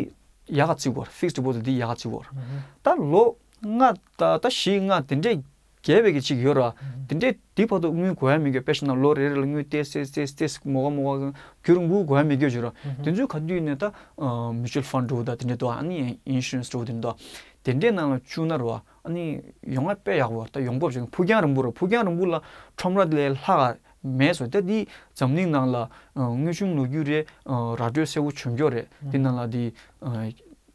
ཡག་ག་བརྩི་དགོས་ར། fixed deposit འདི་ཡག་ག་བརྩི་དགོས་ར། ད་ལོ་ལྔ་ད་ད་བཞི་ལྔ་དེ་འདྲས་བརྒལ་བའི་གི་ཅིག་ཡོད་ར། དེ་འདྲས་འདི་བར་དུ་དངུལ་དགོས་ཡ་མི་འགྱོ། དཔེ་བཞག་ན་ལོ་རེ་རེ་ལ་དངུལ་ཏེས་ཏེས་ཏེས་ཏེས་མོ་ག་མོ་ག་རྒྱུན་རིང་པོ་དགོས་ཡ་མི་འགྱོ་ཆོག་ར། དེ་ཚོའི་ག་དུས་ནས་ད་mutual fund འགྲོ་ད་དེ་འདྲས་འདུག་ཨ་ནི་insurance འགྲོ་དེ་འདྲས་འདུག་དེ་འདྲས་ནང་ལ་བཅུག་ན་ར་བ། ཨ་ནི་ཡོང་ང་དཔེ་ཡག་པོ་ད་ཡོང་འབབ་ཅིག་ཕུགས་རྒྱང་རིང་པོ་ར། ཕུགས་རྒྱང་རིང་པོ་ལ་ཁྲོམ་ར་ལས་ལྷག་མེད་སོ། ད་འདི་འཛམ་གླིང་ནང་ལ་དངོས་བྱུང་ལོ་རྒྱུས་རེད། ར་སྤྲོད་གསལ་བོ་བྱུང་ཀྱོག་རེད། འདི་ནང་ལ་འདི་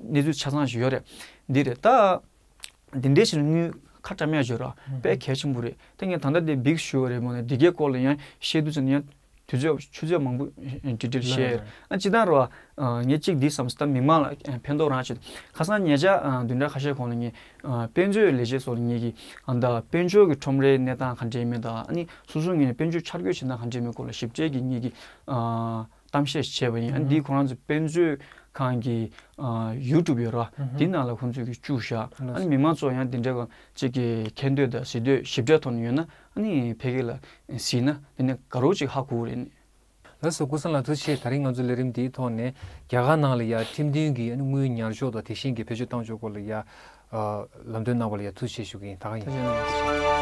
གནས་ཚུལ་ཆ་ཚང་ཞིག་ཡོད་རེད། འདི་རེད་ད། འདི་འདྲའི་ཕྱིར་དངུལ་ཁ་བཀྲམ་ཡ་ཞོར་ར་དཔེ་གལ་ཆེན་པོ་རེད། ད་ངས་ད་ལྟ་འདི་བིག་ཞུ་བ་རེད་མོ་ནས་འདི་གའི་སྐོར་ལ་ཡང་བཤད་དུས་ཙམ་ཡང་དུས་ཚོད་ཆུ་ཚོད་མང་པོ་ཌི་ཊེལ་བཤད་ཡ་རེད། ཨ་སྤྱིར་བཏང་ར་བ། ངས་གཅིག་འདི་བསམ་སོང་། ད་མི་མང་ལ་ཕན་ཐོགས་རང་བྱེད། ཁ་སང་ཉེ་ཆར་བདུན་ཕྲག་ཁ་ཤས་གོང་ལ་ངས་དཔེ་མཛོད་ལས་བྱེད་ཚོ་ལ་ངས་ཀྱི་ཨ་ད་དཔལ་འབྱོར་གྱི་ཁྲོམ་རའི་གནས་སྟངས་ག་འདྲས་མེད་དང་ཨ་ནི་སོ་སོ་ངོས་ནས་དཔལ་འབྱོར་འཆར་འགོད་བྱེད་སྟངས་ག་འདྲས་མེད་སྐོར་ལ་ཞིབ་ཕྲའི་གི་ངས་ཀྱི་གཏམ་བཤད་བྱས་པ་ཡིན། ཨ་ནི་འདིའི་ཁོ་རང་ཚོ་དཔེ་མཛོད་ཁང་གི་ཡུ་ཊུབ་ཡོད་ར། འདི་ནང་ལ་ཁོང་ཚོས་ཀྱི་བཅུག་བཞག་ཨ་ནི་མི་མང་ཚོ་ཡང་འདི་འདྲའི་གཅིག་གི་མཁྱེན་འདོད་དང་གཟིགས་འདོད་ཞིབ་ཕྲའི་ཐོག་ནས་ཡོད་ན་ཨ་ནི་ཕ་གི་ལ་གཟིགས་ན་འདི་ནས་དགའ་རབ་ཅིག་ཧ་གོ་གི་རེད། ལགས་སོ། ཀུན་བཟང་ལགས་ཐུགས་རྗེ་ཆེ། ད་རིང་ང་ཚོ་ལས་རིམ་འདིའི་ཐོག་ནས་རྒྱ་གར་ནང་ལ་ཡ་ཁྲིམས་མཐུན་གྱི་དངུལ་ཉར་ཕྱོགས་དང་དེ་བཞིན་གྱི་བེད་སྤྱོད་བཏང་ཕྱོགས་སྐོར་ལ་ཡ་ལམ་སྟོན་གནང་བ་ལ་ཡ་ཐུགས་རྗེ་ཆེ་ཞུ་གི་ཡིན། ད་ག་ཡིན།